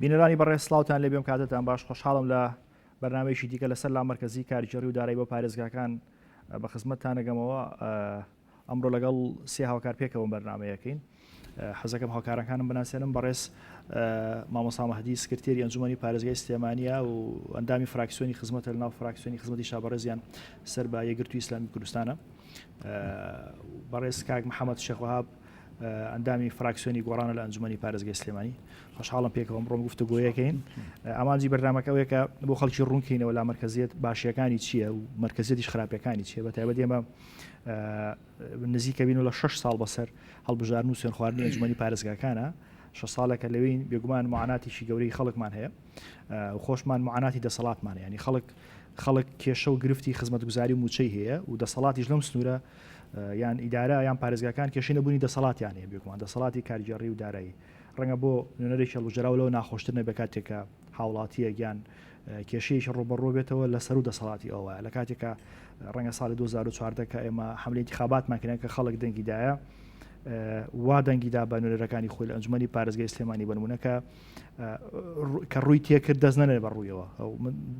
بینەرانی بەڕێز سڵاوتان لێ بێم کاتتان باش خۆشحاڵم لە بەرنمەیەکی دیکە لەسەر لا مەرکەزی کارگێڕی و دارایی بۆ پارێزگاکان بە خزمەتتان نەگەمەوە ئەمڕۆ لەگەڵ سێ هاوکار پێکەوە بەرنمەیەکەین حەزەکەم هاوکارەکانم بناسێنم بەڕێز مامۆستا مەهدی سکرتێری ئەنجومەنی پارێزگای سلێمانیە و ئەندامی فراکسیۆنی خزمەتە لەناو فراکسیۆنی خزمەتی شابەڕێزیان سەر بە یەکگرتووی ئیسلامی کوردستانە بەڕێز کاک محەممەد شێخوهاب ئەندامی فراکسیۆنی گۆڕانە لە ئەنجومەنی پارێزگای سلێمانی خۆشحاڵم پێکەوە ئەمڕۆ گفتوگۆیەکەین ئامانجی بەرنامەکە ئەوەیە کە بۆ خەڵکی ڕوونکەینەوە لا مەرکەزیەت باشیەکانی چییە و مەرکەزیەتیش خراپەکانی چییە بە تایبەت ئێمە نزیکە بین و لە شەش ساڵ بەسەر هەڵبژاردن و سوێندخواردنی ئەنجومەنی پارێزگاکانە شەش ساڵێکە لەوێین بێگومان معاناتێکی گەورەی خەڵکمان هەیە و خۆشمان معاناتی دەسەڵاتمان ینی خەڵک خەڵک کێشە و گرفتی خزمەتگوزاری و موچەی هەیە و دەسەڵاتیش لەم سنوورە یان ئیدارە یان پارێزگاکان کێشەی نەبوونی دەسەڵاتیان هەیە بێگومان دەسەڵاتی کارگێڕی و دارایی ڕەنگە بۆ نوێنەرێکی هەڵبژێراو لەوە ناخۆشتر نەبێت کاتێک کە هاوڵاتییەک یان کێشەیەکی ڕووبەڕوو بێتەوە لە سەروو دەسەڵاتی ئەوە لە کاتێک کە ڕەنگە ساڵی 2014 کە ئێمە حملەی انتخاباتمان کرد کە خەڵک دەنگی دایە وا دەنگی دا بە نوێنەرەکانی خۆی لە ئەنجومەنی پارێزگای سلێمانی بنمونە کە کە ڕووی تێکرد دەست نەنێ بە ڕوویەوە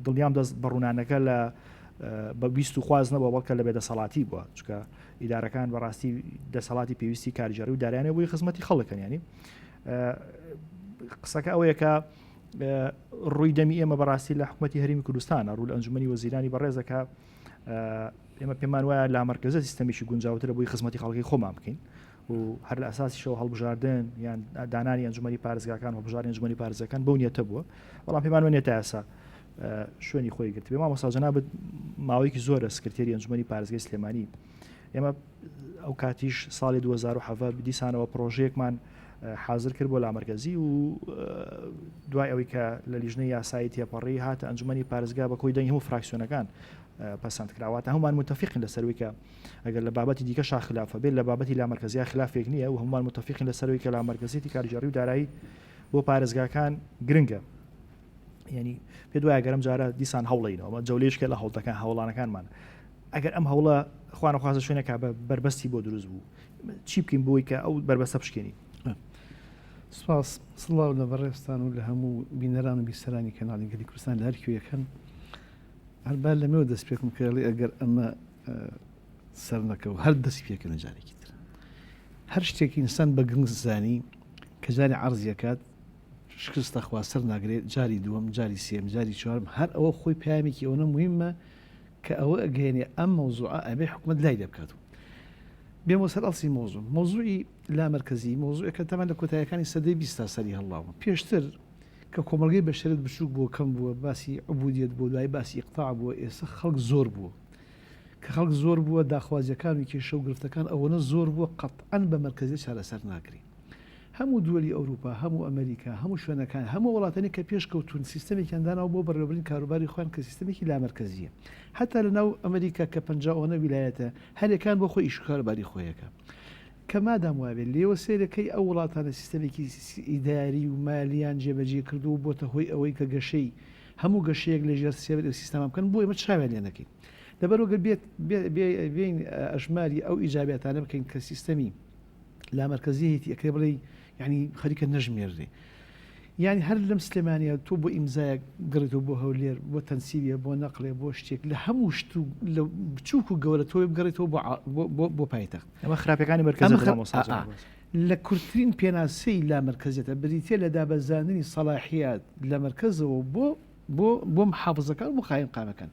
دڵنیام دەست بەڕوونانەکە لە بە ویست و خواز نەبووە بەڵکە لە بێدەسەڵاتی بووە چکە ئیدارەکان بەڕاستی دەسەڵاتی پێویستی کارگێڕی و دارایانە بۆی خزمەتی خەڵکن ینی قسەکە ئەوەیە کە ڕووی دەمی ئێمە بەڕاستی لە حکوومەتتی هەرمی کوردستانە ڕوو لە ئەنجومنی وەزیرانی بەڕێزەکە ئێمە پێمان وایە لا مەرکەزە سیستەمێکی گونجاوترە بۆی خزمەتی خەڵکی خۆمان بکەین و هەر لە ئەساسیشەوە هەڵبژاردن یان دانانی ئەنجومەنی پارێزگاکان هەڵبژاردنی ئەنجومەنی پارێزگاکان بەو نیەتە بووە بەڵام پێمان وانیە تا ئێستا شوێنی خۆی گرتبێ مامۆستا جەنابت ماوەیەکی زۆرە سکرتێری ئەنجومەنی پارێزگای سلێمانی ئێمە ئەو کاتیش ساڵی 2017 دیسانەوە پرۆژەیەکمان حاضر کرد بۆ لامەرکەزی و دوای ئەوەی کە لە لیژنەی یاسایی تێپەڕی هاتە ئەنجومەنی پارێزگا بە کۆی دەنگی هەموو فراکسیۆنەکان پەسەند کراواتە هەمومان متفقین لەسەروی کە ئەگەر لە بابەتی دیکە شا خلافە بێت لە بابەتی لامەرکەزیا خلافێک نییە و هەمومان متفقین لەسەروی کە لامەرکەزیەتی کارگێڕی و دارایی بۆ پارێزگاکان گرنگە ینی پێ دوای گەرم جارە دیسان هەوڵینەوە ئەمە جەولێشکە لە هەوڵەکان هەوڵانەکانمان ئەگەر ئەم هەوڵە خوانەخوازە شوێنێکا بە بەربەستی بۆ دروست بوو چی بکەین بۆی کە ئەو بەربەستە بشکێنین؟ سپاس سڵاو لە بەڕێزتان و لە هەموو بینەران و بیسەرانی کەناڵی گەلی کوردستان لە هەر کوێیەکەن هەر با لەمەوە دەست پێکم کە ئەڵێ ئەگەر ئەمە سەر نەکەو هەر دەست پێکەنە جارێکی تر هەر شتێکی ئینسان بە گرنگ زانی کە جاری عەرزیەکات شکست دەخوا سەر ناگرێت جاری دووەم جاری سێم جاری چوارم هەر ئەوە خۆی پامێکی ئەوەنە مهمە کە ئەوە ئەگەیەنێ ئەم مەوزوعە ئەبێ حکومەت لای لێ بکات و بێمەوە سەر ئەڵسی مەوزوع مەوزوعی لامەرکەزی مەوزوعێکە تەمان لە کۆتایەکانی سەدەی بیستا سەری هەڵڵاوە پێشتر کە کۆمەڵگەی بەشەرت بچووک بووە کەم بووە باسی عبودیەت بووە دوای باسی ئیقتاع بووە ئێستا خەڵک زۆر بووە کە خەڵک زۆر بووە داخوازیەکان و کێشە و گرفتەکان ئەوەنە زۆر بووە قەتعەن بە مەرکەزیەت چارەسەر ناکرێ هەموو دووەلی ئەوروپا، هەموو ئەمەریکا، هەموو شوێنەکان، هەموو وڵاتانی کە پێشکەوتوون سیستەمێکیان داناوە بۆ بەڕێوەبردنی کاروباری خۆیان کە سیستەمێکی لامەرکەزییە. هەتا لە ناو ئەمەریکا کە 50 ئەوەنە ویلایەتە، هەرێکان بۆ خۆی ئیش و کاروباری خۆیەکە. کە مادام وابێ لێوە سەیرەکەی ئەو وڵاتانە سیستەمێکی ئیداری و مالیان جێبەجێ کردووە و بۆتە هۆی ئەوەی کە گەشەی هەموو گەشەیەک لە ژێر سێبەری ئەو سیستەمە بکەن بۆ ئێمە چاویان لێ نەکەین. لەبەرئەوە گەر بێت بێین ئەژماری ئەو ئیجابیاتانە بکەین کە سیستەمی لامەرکەزیەتی ئەکرێ بڵێی یعنی خەریکە نەژمێررێ یعنی هەر لەم سلێمانە تۆ بۆ ئیمزایەک گڕێتەوە بۆ هەولێر بۆ تەنسیبیە بۆ نەقلێ بۆ شتێک لە هەموو شت و لە بچووک و گەورە تۆ بگەڕێتەوە بۆ بۆ بۆ پایتەخت ئەمە خراپەکانی مەرکەز لە کورتترین پێناسەی لامەرکەزیەتە بریتە لە دابەزاندنی سەلاحیات لە مەرکەزەوە بۆ بۆ بۆ محافزەکان و بۆ قایمقامەکان.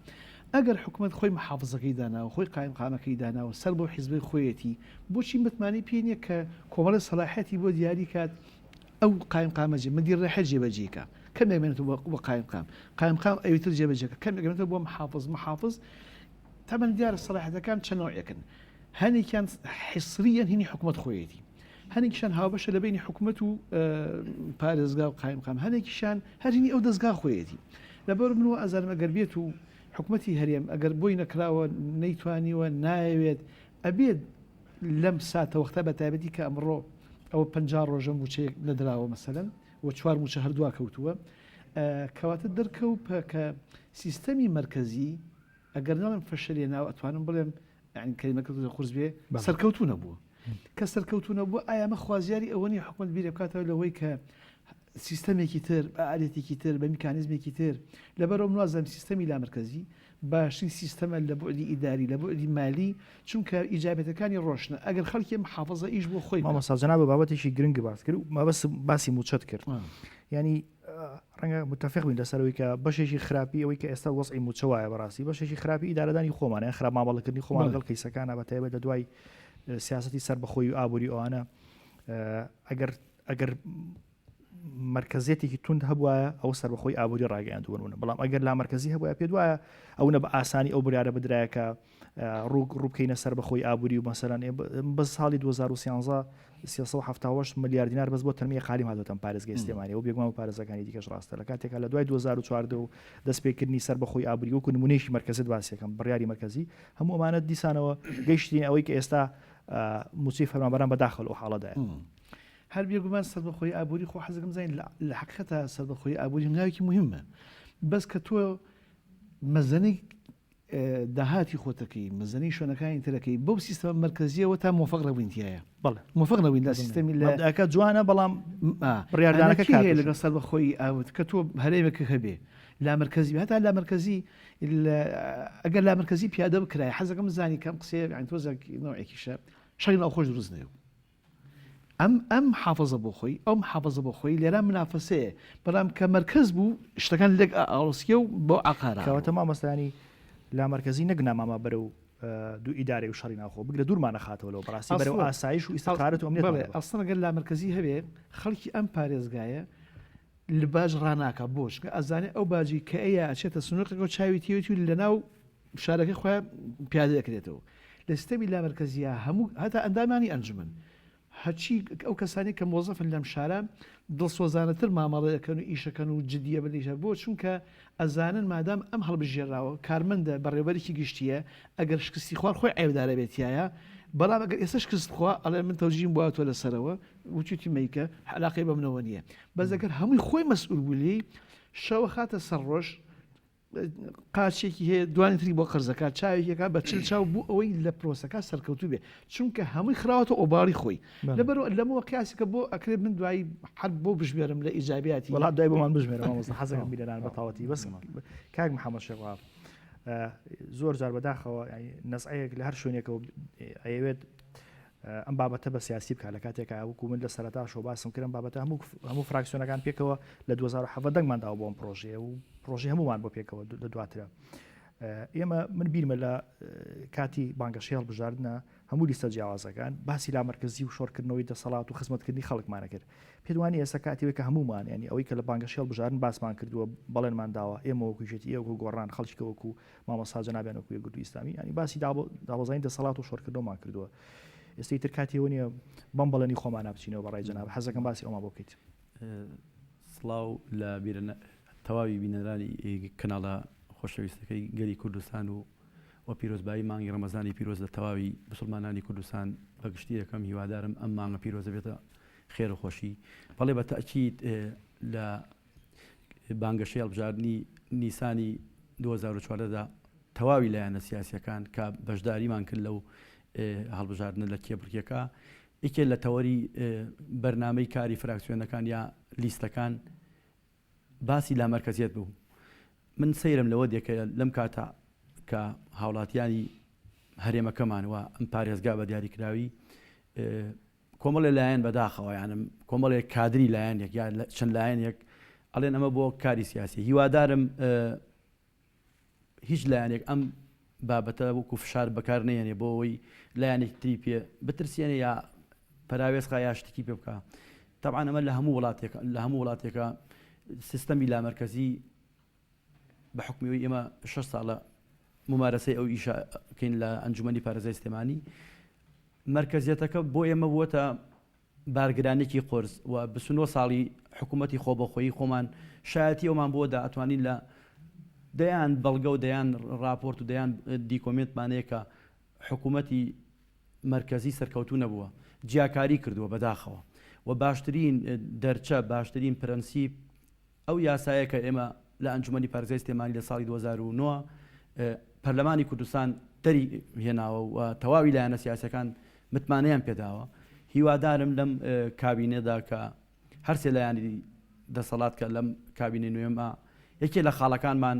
ئەگەر حکومەت خۆی محافزەکەی داناوە، خۆی قایمقامەکەی داناوە، سەر بەو حیزبەی خۆیەتی، بۆچی متمانەی پێ نییە کە کۆمەڵێ سەلاحیەتی بۆ دیاری کات ئەو قایمقامە جێ مدیر ڕێحە جێبەجێی کا، کەمێک بێنێتەوە بۆ بۆ قایمقام، قایمقام ئەوی تر جێبەجێ کا، کەمێک بێنێتەوە بۆ محافز، محافز تەبعەن دیارە سەلاحیەتەکان چەند نەوعێکن، هەنێکیان حیسریەن هینی حکومەت خۆیەتی. هەنێکیشان هاوبەشە لە بەینی حکومەت و پارێزگا و قایمقام هەنێکیشان هەرینی ئەو دەزگا خۆیەتی لەبەر من و ئازانم ئەگەر بێت و حکومەتی هەرێم ئەگەر بۆی نەکراوە نەیتوانیوە نایەوێت ئەبێت لەم ساتە وەختە بە تایبەتی کە ئەمڕۆ ئەوە پ ڕۆژە موچەیەک نەدراوە مەسەلەن و چوار موچە هەردووا کەوتووە کەواتە دەرکەوت کە سیستەمی مرکزی ئەگەر نەڵێم فەشەلێ ناوە ئەتوانم بڵێم یانی کەلیمەکە تۆزێ قورس بێ سەرکەوتوو نەبووە کە سەرکەوتوو نەبووە ئایا ئەمە خوازیاری ئەوە نیە حکومەت بیرێ بکاتەوە لەوەی کە. سیستەمێکی تر، بە ئالێتێکی تر، بە میکانیزمێکی تر. لەبەرئەوە من وازانم سیستەمی لامەرکەزی باشترین سیستەمە لە بوعدی ئیداری، لە بوعدی مالی، چونکە ئیجابیەتەکانی ڕۆشنە. ئەگەر خەڵکی ئەم محافەزە ئیش بۆ خۆی بکا. مامۆستا جەنابت بابەتێکی گرنگ باس کرد و مەبەست باسی مووچەت کرد. یانی ڕەنگە متفق بین لەسەر ئەوەی کە بەشێکی خراپی ئەوەی کە ئێستا وەزعی مووچە وایە بەڕاستی بەشێکی خراپی ئیدارەدانی خۆمانە یان خراپ مامەڵەکردنی خۆمان لەگەڵ کەیسەکانە بە تایبەت لە دوای سیاسەتی سەربەخۆیی و ئابووری ئەوانە ئەگەر ئەگەر مەرکەزیەتێکی توند هەبوایە ئەو سەربەخۆی ئابووری ڕاگەیاندووە بوون بەڵام ئەگەر لا مەرکەزی هەبووە پێ دوایە ئەو نە بە ئاسانی ئەو بریارە بدرایە کە ڕوو ڕووبکەینە سەربەخۆی ئابووری و مەسەلەن بەس ساڵی 2013 378 ملیار دینار بەس بۆ تەنمیە قالیم هاتۆتەم پارێزگای سلێمانی و بێگومان و پارێزگاکانی دیکەش ڕاستە لە کاتێکا لە دوای 2014 و دەستپێکردنی سەربەخۆی ئابووری وەکو نمونەیەکی مەرکەزیت باسیەکەم بڕیاری مەرکەزی هەموو ئەمانە دیسانەوە گەیشتین ئەوەی کە ئێستا موچەی فەرمانبەران بەداخەوە لەو حاڵەدایە. هەر بێگومان سەربەخۆی ئابووری خۆ حەزەکەم زانین لە حەقیقەتا سەربەخۆی ئابووری هەنگاوێکی مهمە بەس کە تۆ مەزەنەی داهاتی خۆتەکەی مەزەنەی شوێنەکانی ترەکەی بەو سیستەمە مەرکەزیەوە تا مۆفق نەبووین تایە بەڵێ مۆفق نەبووین لە سیستەمی لە مەبدەکە جوانە بەڵام بڕیاردانەکە کێ هەیە لەگەڵ سەربەخۆیی ئاوت کە تۆ هەرێمێکت هەبێ لامەرکەزی هەتا لامەرکەزی ئەگەر لامەرکەزی پیادە بکرایە حەزەکەم زانی کەم قسەیە یانی تۆزێک نەوعێکیشە شەڕی ناوخۆش دروست نەبوو ئەم ئەم حافظە بۆ خۆی ئەو حافظە بۆ خۆی لێرە منافەسەیە بەڵام کە مەرکەز بوو شتەکان لێک ئاڵۆسکێ و بۆ عقارە کەواتە مامۆستایانی لامەرکەزی نەک نامامە بەرەو دوو ئیدارەی و شەڕی ناوخۆ بگرە دوورمان نەخاتەوە لەوە بەڕاستی بەرەو ئاسایش و ئیستقرارەت و ئەمنیەت بەڵێ ئەسڵەن گەر لامەرکەزی هەبێ خەڵکی ئەم پارێزگایە لە باج ڕاناکا بۆ؟ چونکە ئەزانێ ئەو باجەی کە ئەیا ئەچێتە سنوقێکەوە چاوی تێوێتی و لەناو شارەکەی خۆیان پیادە ئەکرێتەوە. لە سیستەمی لامەرکەزییا هەموو هەتا ئەندامانی ئەنجومەن هەرچی ئەو کەسانەی کە مۆزەفن لەم شارە دڵسۆزانەتر مامەڵە ئەکەن و ئیشەکەن و جدیە بن لە بۆ؟ چونکە ئەزانن مادام ئەم هەڵبژێراوە کارمەندە بەڕێوەبەرێکی گشتییە ئەگەر شکستی خوارد خۆی عەیبدارە بێت تیایا بەڵام ئەگەر ئێستا شکست بخوا ئەڵێ من تەوجیهم بۆ هاتووە لەسەرەوە وتویتی مەیکە عەلاقەی بە منەوە نییە بەس ئەگەر هەمووی خۆی مەسئول بوو لێی شەوە خاتە سەر ڕۆژ قاچێکی هەیە دوانی تری بۆ قەرزەکە چاوێکەکە بە چل چاو بوو ئەوەی لە پرۆسەکە سەرکەوتوو بێ چونکە هەمووی خراوەتە ئۆباڵی خۆی لەبەر لەمەوە قیاسەکە بۆ ئەکرێت من دوایی حەد بۆ بژمێرم لە ئیجابیاتی وڵات دوای بۆمان بژمێرە مامۆستا حەزەکەم بینەران بە تەواوەتی بەس کاک محەممەد شێخ زۆر جار بەداخەوە نەزعەیەک لە هەر شوێنێکەوە ئەیەوێت ئەم بابەتە بە سیاسی بکات لە کاتێکا وەکو من لە سەرەتاشەوە باسم کرد ئەم بابەتە هەموو هەموو فراکسیۆنەکان پێکەوە لە 2017 دەنگمان داوە بۆ ئەم پرۆژەیە و پرۆژەی هەموومان بۆ پێکەوە لە دواترە ئێمە من بیرمە لە کاتی بانگەشەی هەڵبژاردنە هەموو لیستە جیاوازەکان باسی لامەرکەزی و شۆڕکردنەوەی دەسەڵات و خزمەتکردنی خەڵکمانە کرد پێت وانییە ئێستا کاتی ئەوەی کە هەموومان یانی ئەوەی کە لە بانگەشەی هەڵبژاردن باسمان کردووە بەڵێنمان داوە ئێمە وەکو یەکێتی ئێوە وەکو گۆڕان خەڵکی کە وەکو مامۆستا جەنابیان وەکو یەکگرتووی ئیسلامی یانی باسی دابەزانی دەسەڵات و شۆڕکردنەوەمان کردووە ئێستا ئیتر کاتی ئەوە نییە بەم بەڵێنی خۆمانە بچینەوە بە ڕای جەناب حەزەکەم باسی ئەومان بۆ بکەیت. سڵاو لە تەواوی بینەرانی کەناڵە خۆشەویستەکەی گەلی کوردستان و و پیرۆزبایی مانگی ڕەمەزانی پیرۆز لە تەواوی مسلمانانی کوردستان بە گشتی دەکەم هیوادارم ئەم مانگە پیرۆزە بێتە خێر و خۆشی بەڵێ بە تەئکید لە بانگەشەی هەڵبژاردنی نیسانی 2014 دا تەواوی لایەنە سیاسیەکان کە بەشداریمان کرد لەو هەڵبژاردنە لە کێبڕکێکە یەکێ لە تەوەری بەرنامەی کاری فراکسیۆنەکان یا لیستەکان باسی لامەرکەزیەت بوو من سەیرم لەوە دێ کە لەم کاتە کە هاوڵاتیانی هەرێمەکەمان و ئەم پارێزگا بە دیاریکراوی کۆمەڵێ لایەن بەداخەوە یانم کۆمەڵێک کادری لایەنێک یا چەند لایەنێک ئەڵێن ئەمە بۆ کاری سیاسی هیوادارم هیچ لایەنێک ئەم بابەتە وەکو فشار بەکار نەیەنێ بۆ ئەوەی لایەنێکی تری پێ بترسێنێ یا پەراوێزخا یا شتێکی پێ بکا تەبعەن ئەمە لە هەموو وڵاتێک لە هەموو وڵاتێکە سیستەمی لامەرکەزی بە حکمی ئەوەی ئێمە شەش ساڵە ممارەسەی ئەو ئیشە کەین لە ئەنجومەنی پارێزگای سلێمانی مەرکەزیەتەکە بۆ ئێمە بووەتە بارگرانیەکی قورس و 29 ساڵی حکوومەتی خۆبەخۆیی خۆمان شایەتی ئەومان بۆ دا ئەتوانین لە دەیان بەڵگە و دەیان راپۆرت و دەیان دیکۆمێنتمان هەیە کە حکوومەتی مەرکەزی سەرکەوتوو نەبووە جیاکاری کردووە بەداخەوە و باشترین دەرچە باشترین پرەنسیپ ئەو یاسایە کە ئێمە لە ئەنجومەنی پارێزگای سلێمانی لە ساڵی 2009 پەرلەمانی کوردستان دەری هێناوە و تەواوی لایەنە سیاسەکان متمانەیان پێداوە هیوادارم لەم کابینەدا کە هەرسێ لایەنی دەسەڵات کە لەم کابینەی نوێمە یەکێ لە خاڵەکانمان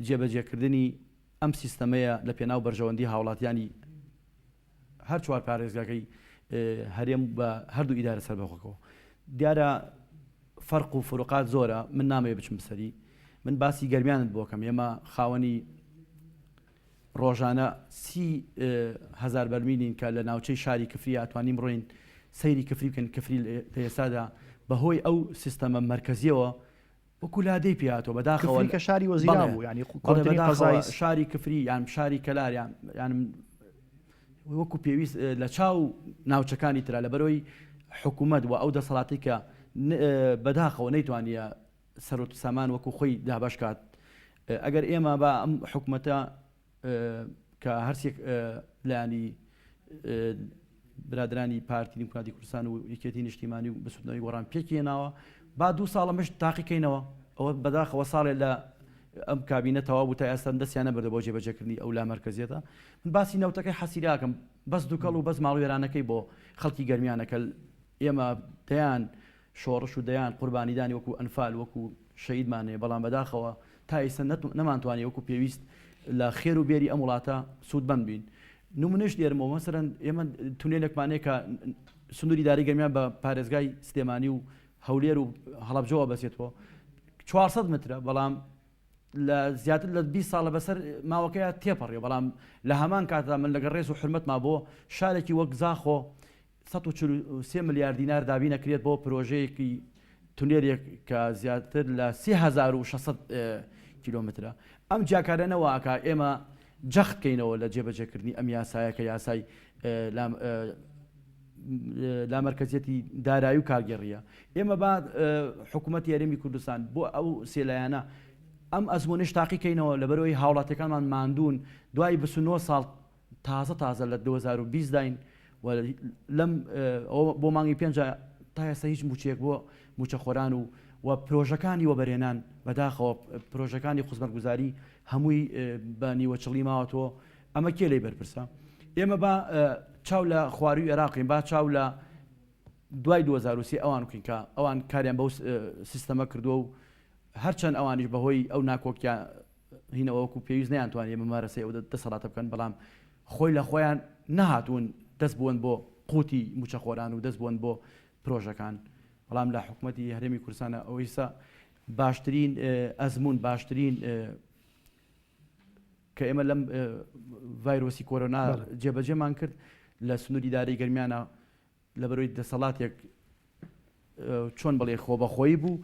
جێبەجێکردنی ئەم سیستەمەیە لە پێناو بەرژەوەندی هاوڵاتیانی هەر چوار پارێزگاکەی هەرێم بە هەردوو ئیدارە سەربەخۆکەوە. دیارە فەرق و فروقات زۆرە من نامەوێ بچم سەری من باسی گەرمیانت بۆ کەم ئێمە خاوەنی ڕۆژانە 30هزار بەرمیلین کە لە ناوچەی شاری کفری ئەتوانین بڕۆین سەیری کفری بکەن کفری لە ئێستادا بەهۆی ئەو سیستەمە مەرکەزیەوە وەکو لادێی پێ هاتووە بەداخەوە کفری کە شاری وەزیران بوو یانی کۆنترین قەزای شاری کفری یان شاری کەلار یان یان وەکو پێویست لە چاو ناوچەکانی ترا لەبەرەوەی حکوومەت و ئەو دەسەڵاتی کە بەداخەوە نەیتوانیە سەرۆت سامان وەکو خۆی دابەش کات ئەگەر ئێمە بە ئەم حکوومەتە کە هەرسێک لایەنی برادرانی پارتی دیموکراتی کوردستان و یەکێتی نیشتیمانی و بسوتنەوەی گۆڕان پێکهێناوە با دوو ساڵە مشت تاقیکەینەوە ئەوە بەداخەوە ساڵێ لە ئەم کابینە تەواو بوو تا ئێستا دەستیان نەبردە بۆ جێبەجێکردنی ئەو لامەرکەزیەتە من باسی نەوتەکەی حەسیراکەم بەس دوکەڵ و بەس ماڵوێرانەکەی بۆ خەڵکی گەرمیانەکە ئێمە دەیان شۆڕش و دەیان قوربانیدانی وەکو ئەنفال وەکو شەهیدمان هەیە، بەڵام بەداخەوە تا ئیستا نەمانتوانی وەکو پێویست لە خێر و بێری ئەم وڵاتە سوودمەند بین. نمونەش دێرمەوە مەسەلەن ئێمە تونێلێکمان هەیە کە سنووری ئیدارەی گەرمیان بە پارێزگای سلێمانی و هەولێر و هەڵەبجەوە بەسێتەوە 400 مترە بەڵام لە زیاتر لە 20 ساڵە بەسەر ماوەکەیا تێپەڕیوە بەڵام لە هەمان کاتدا من لەگەڵ ڕێز و حورمەتما بۆ شارێکی وەک زاخۆ 143 ملیار دینار دابین ئەکرێت بۆ پرۆژەیەکی تونێلێک کە زیاتر لە 3600 کیلۆمەترە. ئەم جیاکاریانە وا ئەکا ئێمە جەخت کەینەوە لە جێبەجێکردنی ئەم یاسایە کە یاسای لامەرکەزیەتی دارایی و کارگێڕییە. ئێمە با حکوومەتی هەرێمی کوردستان بۆ ئەو سێ لایەنە ئەم ئەزموونەش تاقی کەینەوە لەبەرئەوەی هاوڵاتیەکانمان ماندوون دوای 29 ساڵ تازە تازە لە 2020 داین و لەم بۆ مانگی پێنج تا ئێستا هیچ موچەیەک بۆ موچەخۆران و و پرۆژەکانی وەبەرهێنان بەداخەوە پرۆژەکانی خزمەتگوزاری هەمووی بە نیوەچڵی ماوەتەوە ئەمە کێ لێی بەرپرسە ئێمە با چاو لە خواروی عێراقین با چاو لە دوای 2023 ئەوان بکەین کە ئەوان کاریان بەو سیستەمە کردووە و هەرچەند ئەوانیش بەهۆی ئەو ناکۆکیان هینەوە وەکو پێویست نەیانتوانیە ممارەسەی ئەو دەسەڵاتە بکەن، بەڵام خۆی لە خۆیان نەهاتوون دەست بوەن بۆ قوتی موچەخۆران و دەست بوەن بۆ پرۆژەکان، بەڵام لە حکومەتی هەرێمی کوردستانە ئەوەیسا باشترین ئەزموون باشترین کە ئێمە لەم ڤایرۆسی کۆرۆنا جێبەجێمان کرد لە سنووری دارەی گەرمیانە لەبەرەوەی دەسەڵاتێک چۆن بڵێ خۆبەخۆیی بوو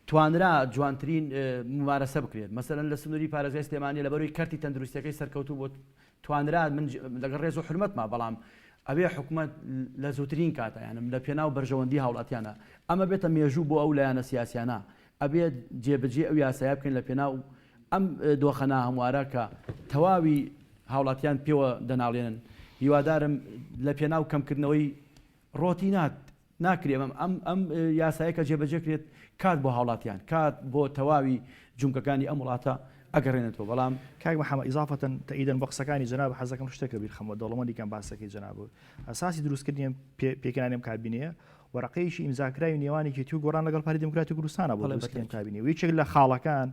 توانرا جوانترین ممارەسە بکرێت مەسەلەن لە سنووری پارێزگای سلێمانی لەبەرەوەی کەرتی تەندروستیەکەی سەرکەوتوو بۆ توانرا من لەگەڵ ڕێز و حرمەتما بەڵام ئەوێ حکومەت لە زووترین کاتە یانم لە پێناو بەرژەوەندی هاوڵاتیانە ئەمە بێتە مێژوو بۆ ئەو لایەنە سیاسیانە ئەبێت جێبەجێ ئەو یاسایە بکەین لە پێناو ئەم دۆخە ناهەموارە کە تەواوی هاوڵاتیان پێوە دەناڵێنن هیوادارم لە پێناو کەمکردنەوەی ڕۆتینات ناکرێ ئەم ئەم ئەم یاسایە کە جێبەجێ کرێت کات بۆ هاوڵاتیان کات بۆ تەواوی جومگەکانی ئەم وڵاتە ئەگەڕێنێتەوە بەڵام. کاک محمد ئیزافەتەن تەئیدەن بۆ قسەکانی جەنابت حەزدەکەم شتێک بیر خەمەوە دەوڵەمەندی کەم باسەکەی جەنابت ئەساسی دروستکردنی ئەم پێکهێنانی ئەم کابینەیە وەرەقەیەکی ئیمزاکراوی نێوان یەکێتی و گۆڕان لەگەڵ پارتی دیموکراتی کوردستانە بۆ دروستکردنی ئەم کابینەیە و یەکێک لە خاڵەکان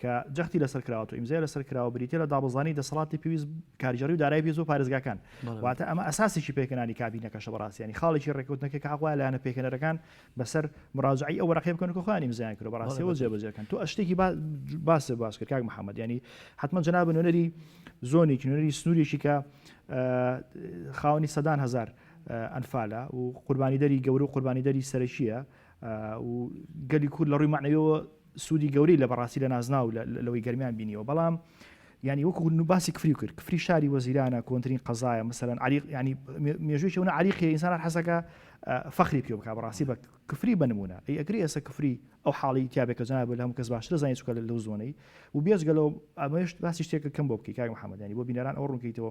کە جەختی لەسەر کراوەتەوە ئیمزای لەسەر کراوە بریتیە لە دابەزانی دەسەڵاتی پێویست کارگێڕی و دارایی پێویست بۆ پارێزگاکان واتە ئەمە ئەساسێکی پێکهێنانی کابینەکەشە بەڕاستی ینی خاڵێکی ڕێککەوتنەکە کە حەق وایە لایەنە پێکهێنەرەکان بەسەر مراجعەی ئەو وەرەقەیە بکەن کە خۆیان ئیمزایان کردووە بەڕاستی ئەوە جێبەجێ بکەن تۆ شتێکی باس باس کرد کاک محەممەد ینی حتمما جەناب نوێنەری زۆنێکی نوێنەری سنوورێکی کە خاوەنی سەدان هەزار ئەنفالە و قوربانیدەری گەورە و قوربانیدەری سەرەکیە و گەلی کورد لە ڕووی مەعنەویەوە سوودی گەورەی لە بەڕاستی لە نازناو لەوەی گەرمیان بینیوە بەڵام ینی وەکو باسی کفری کرد کفری شاری وەزیرانە کۆنترین قەزایە مثلەن عریق ینی مێژووی ئەوە عریقی ئینسان حەزەکە فەخری پێ بکە بەڕاستی بە کفری بە نمونە ئەی ئەگری ئێستا کفری ئەو حاڵی تیاابێت کە جناب لە هەموو کەس باشتر زانانی چکە لەو زۆنەی و بێجگە لەو ئەمەش باسی شتێکە کەم بۆ بکەی کاک محەممەد ینی بۆ بینەران ئەو ڕوونکەیتەوە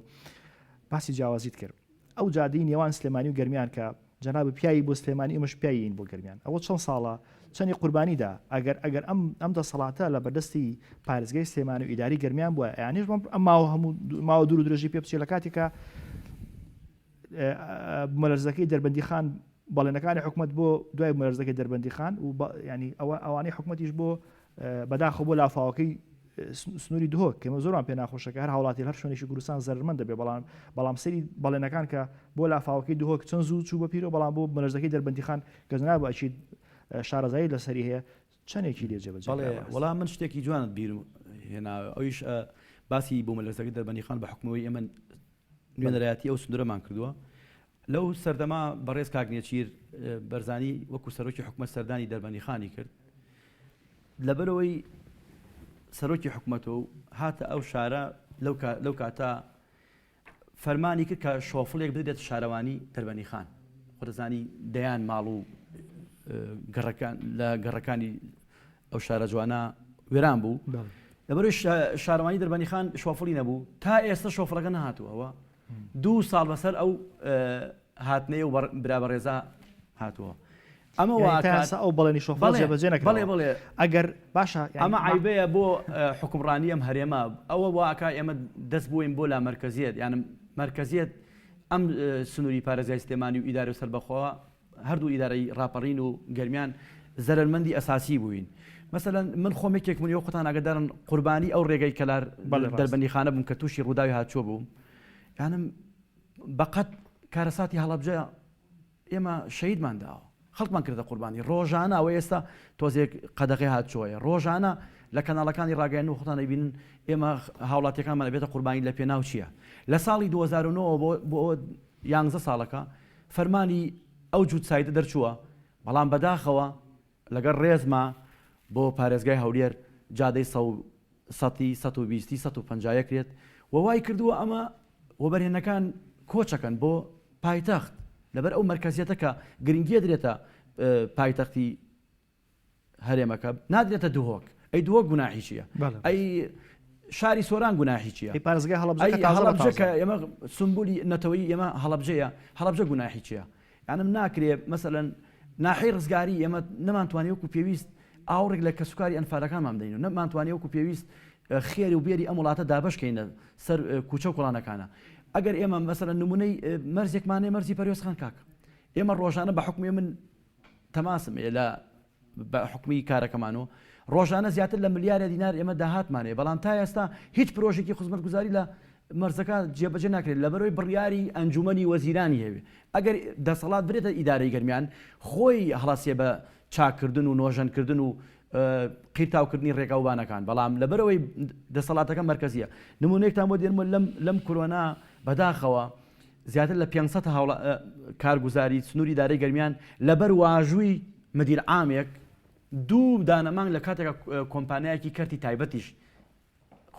باسی جیاوازیت کرد ئەو جادەی نێوان سلێمانی و گەرمیان کە جەنابت پیاوی بۆ سلێمانی ئێمەش پیاویین بۆ گەرمیان ئەوە چەند ساڵە چەنی قوربانی دا ئەگەر ئەگەر ئەم ئەم دەسەڵاتە لە بەردەستی پارێزگای سلێمانی و ئیداری گەرمیان بووە یانیش ئەم ماوە هەموو ماوە دوور و درێژی پێ بچێت لە کاتێکا بومەلەرزەکەی دەربەندیخان. بەڵێنەکانی حکومەت بۆ دوای بوومەلەرزەکەی دەربەندیخان و ینی ئەوە ئەوانەی حکومەتیش بۆ بەداخەوە بۆ لافاوەکەی سنووری دهۆک کەمە زۆرمان پێ ناخۆشەکە هەر هاوڵاتی هەر شوێنێکی کوردستان زەرمەند دەبێ بەڵام بەڵام سەری بەڵێنەکان کە بۆ لافاوەکەی دهۆک چەند زوو چوو بە پیرۆ بەڵام بۆ بوومەلەرزەکەی دەربەندیخان کە جەناب ئەکید شارەزایی لەسەری هەیە چەندێکی لێ جێبەجێ بەڵێ وەڵا من شتێکی جوانت بیر هێناوە ئەویش باسی بوومەلەرزەکەی دەربەندیخان بە حکومەوەی ئێمە نوێنەرایەتی ئەو سندورەمان کردووە لەو سەردەما بەڕێز کاک نێچیر بەرزانی وەکو سەرۆکی حکومەت سەردانی دەربەندیخانی کرد لەبەرەوەی سەرۆکی حکومەتەوە و هاتە ئەو شارە لەو کاتە فەرمانی کرد کە شۆفڵێک بدرێت شارەوانی دەربەنیخان خۆدەزانی دەیان ماڵ و گەڕەکان لە گەڕەکانی ئەو شارە جوانە وێران بوو لەبەرەوەی شارەوانی دەربەنیخان شۆفڵی نەبوو تا ئێستا شۆفڵەکە نەهاتووەوە دوو ساڵ بەسەر ئەو هاتنەی و برا بەڕێزا هاتووە ئەمە واسە ئەو بەڵێنی شۆفڵ جێبەجێ نەکرا بەڵێ بەڵێ ئەگەر باشە ئەمە عیبەیە بۆ حکومڕانی ئەم هەرێمە ئەوە واکە ئێمە دەست بووین بۆ لا مەرکزیت یان مەرکزیت ئەم سنووری پارێزگای سلێمانی و ئیدارە سەربەخۆ هەردوو ئیدارەی ڕاپەڕین و گەرمیان زەرەرمەندی ئەساسی بووین. مەسەلەن من خۆم یەکێک بوون ئێوە خۆتان ئاگادارن قوربانی ئەو ڕێگەی کەلار دەربەندیخانە بووم کە تووشی ڕووداوی هاتچۆ بووم. یانم بەقەد کارەساتی هەڵەبجە ئێمە شەهیدمان داوە. خەڵکمان کردە قوربانی ڕۆژانە ئەوە ئێستا تۆزێک قەدەغەی هاتچۆیە ڕۆژانە لە کەناڵەکانی ڕاگەیاندن و خۆتان ئەیبینن ئێمە هاوڵاتیەکانمان ئەبێتە قوربانی لە پێناو چییە لە ساڵی 2009 بۆ بۆ یانزە ساڵەکە فەرمانی ئەو جووت سایتە دەرچووە، بەڵام بەداخەوە لەگەڵ ڕێزما بۆ پارێزگای هەولێر جادەی سەو سەتی، 120 ی، 150 یەکرێت و وای کردووە ئەمە وەبەرهێنەکان کۆچەکەن بۆ پایتەخت لەبەر ئەو مەرکەزیەتە کە گرنگیەدرێتە پایتەختی هەرێمەکە نادرێتە دهۆک ئەی دهۆک گوناحی چییە ئەی شاری سۆران گوناحی چییە ئەی پارێزگای هەڵەبجە کە تازە بە هەڵەبجە کە ئێمە سمبولی نەتەوەیی ئێمە هەڵەبجەیە هەڵەبجە گوناحی چییە یانم ناکرێ مەسەلەن ناحیەی ڕزگاری ئێمە نەمانتوانی وەکو پێویست ئاوڕێک لە کەسوکاری ئەنفالەکانمان بدەین و نەمانتوانی وەکو پێویست خێر و بێری ئەم وڵاتە دابەشکەینە سەر کوچە و کۆڵانەکانە ئەگەر ئێمە مەسەلەن نمونەی مەرزێکمان هەیە مەرزی پەروێزخان کاک ئێمە ڕۆژانە بە حکومی من تەماسم هەیە لە بە حکومی کارەکەمان و ڕۆژانە زیاتر لە ملیارە دینار ئێمە داهاتمان هەیە بەڵام تا ئێستا هیچ پرۆژێکی خزمەتگوزاری لە مەرزەکە جێبەجێ ناکرێت لەبەرەوەی بڕیاری ئەنجومەنی وەزیرانی هەوێ ئەگەر دەسەڵات برێتە ئیدارەی گەرمیان خۆی هەڵەسێ بە چاکردن و نۆژەنکردن و قیرتاوکردنی ڕێگاوبانەکان بەڵام لەبەرەوەی دەسەڵاتەکە مەرکەزیە نمونەیەکتان بۆ دێنمەوە لەم لەم کۆرۆنا بەداخەوە زیاتر لە 500 هاوڵا کارگوزاری سنووری ئیدارەی گەرمیان لەبەر واژووی مدیر عامێک دوو دانە مانگ لە کاتێکا کۆمپانیایەکی کەرتی تایبەتیش